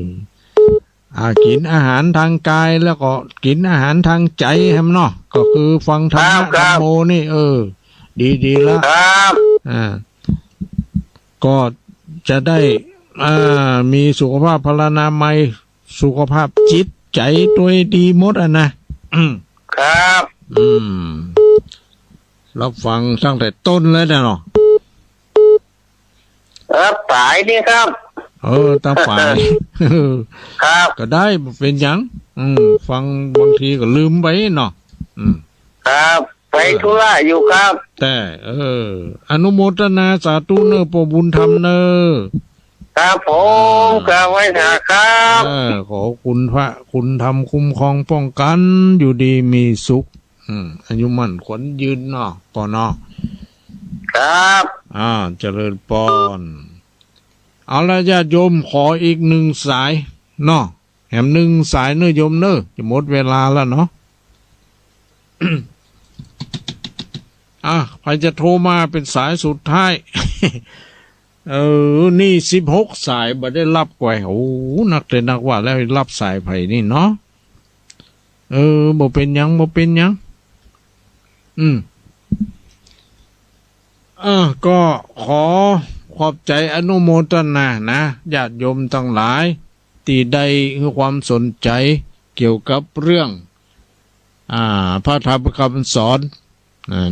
อ่า กิ๋นอาหารตางก๋าย แล้วก็กิ๋นอาหารตางใจ๋แหมเนาะ ก็คือฟังธรรมะ ครับ ครับ ธัมโมนี่ เออ ดี ดีละ ครับ อ่า ก็จะได้ อ่า มีสุขภาพพลานามัย สุขภาพจิตใจ๋ตวยดีหมดอะนะ อืม ครับ อืม ฮับฟังตั้งแต่ต้นเลยนะเนาะ ฮับสายนี่ครับ เออ ฮับสาย ครับ ก็ได้ บ่เป๋นหยัง อืม ฟังบางทีก็ลืมไปเนาะ อืม ครับ ไปธุระอยู่ครับ แต่ เออ อนุโมทนาสาธุเน้อ ป้อบุญธรรมเน้อ ครับผม อ่า กราบไหว้สาครับ เออ ขอคุณพระคุณธรรมคุ้มครองป้องกั๋น อยู่ดีมีสุข อืม อายุมั่นขวัญยืนเนาะ ป้อเนาะ ครับ อ่า เจริญปอน เอาละ ญาติโยม ขออีกหนึ่งสายเนาะ แหมหนึ่งสายเน้อโยมเน้อ จะหมดเวลาแล้วเนาะ อ่ะ ใผจะโทรมาเป๋นสายสุดท้าย เออ นี่สิบหกสาย บ่ได้ฮับก้วย โอ้ นักแต่นักว่าแล้ว ฮับสายใผนี่เนาะ เออ บ่เป๋นหยัง บ่เป๋นหยัง อืม อ่ะ ก็ขอ ขอบใจ๋อนุโมตนานะ ญาติโยมตังหลาย ตี้ได้หื้อความสนใจ๋เกี่ยวกับเรื่อง อ่า พระธรรมคำสอน อ่า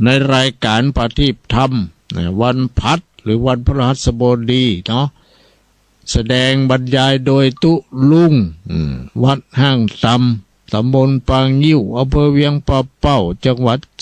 ในรายก๋านประทีปธรรม นะ วันพฤหัสหรือวันพฤหัสบดีเนาะ แสดงบรรยายโดยตุ๊ลุง อืม วัดห้างตำ ตำบลป่างิ้ว อำเภอเวียงป่าเป้า จังหวัด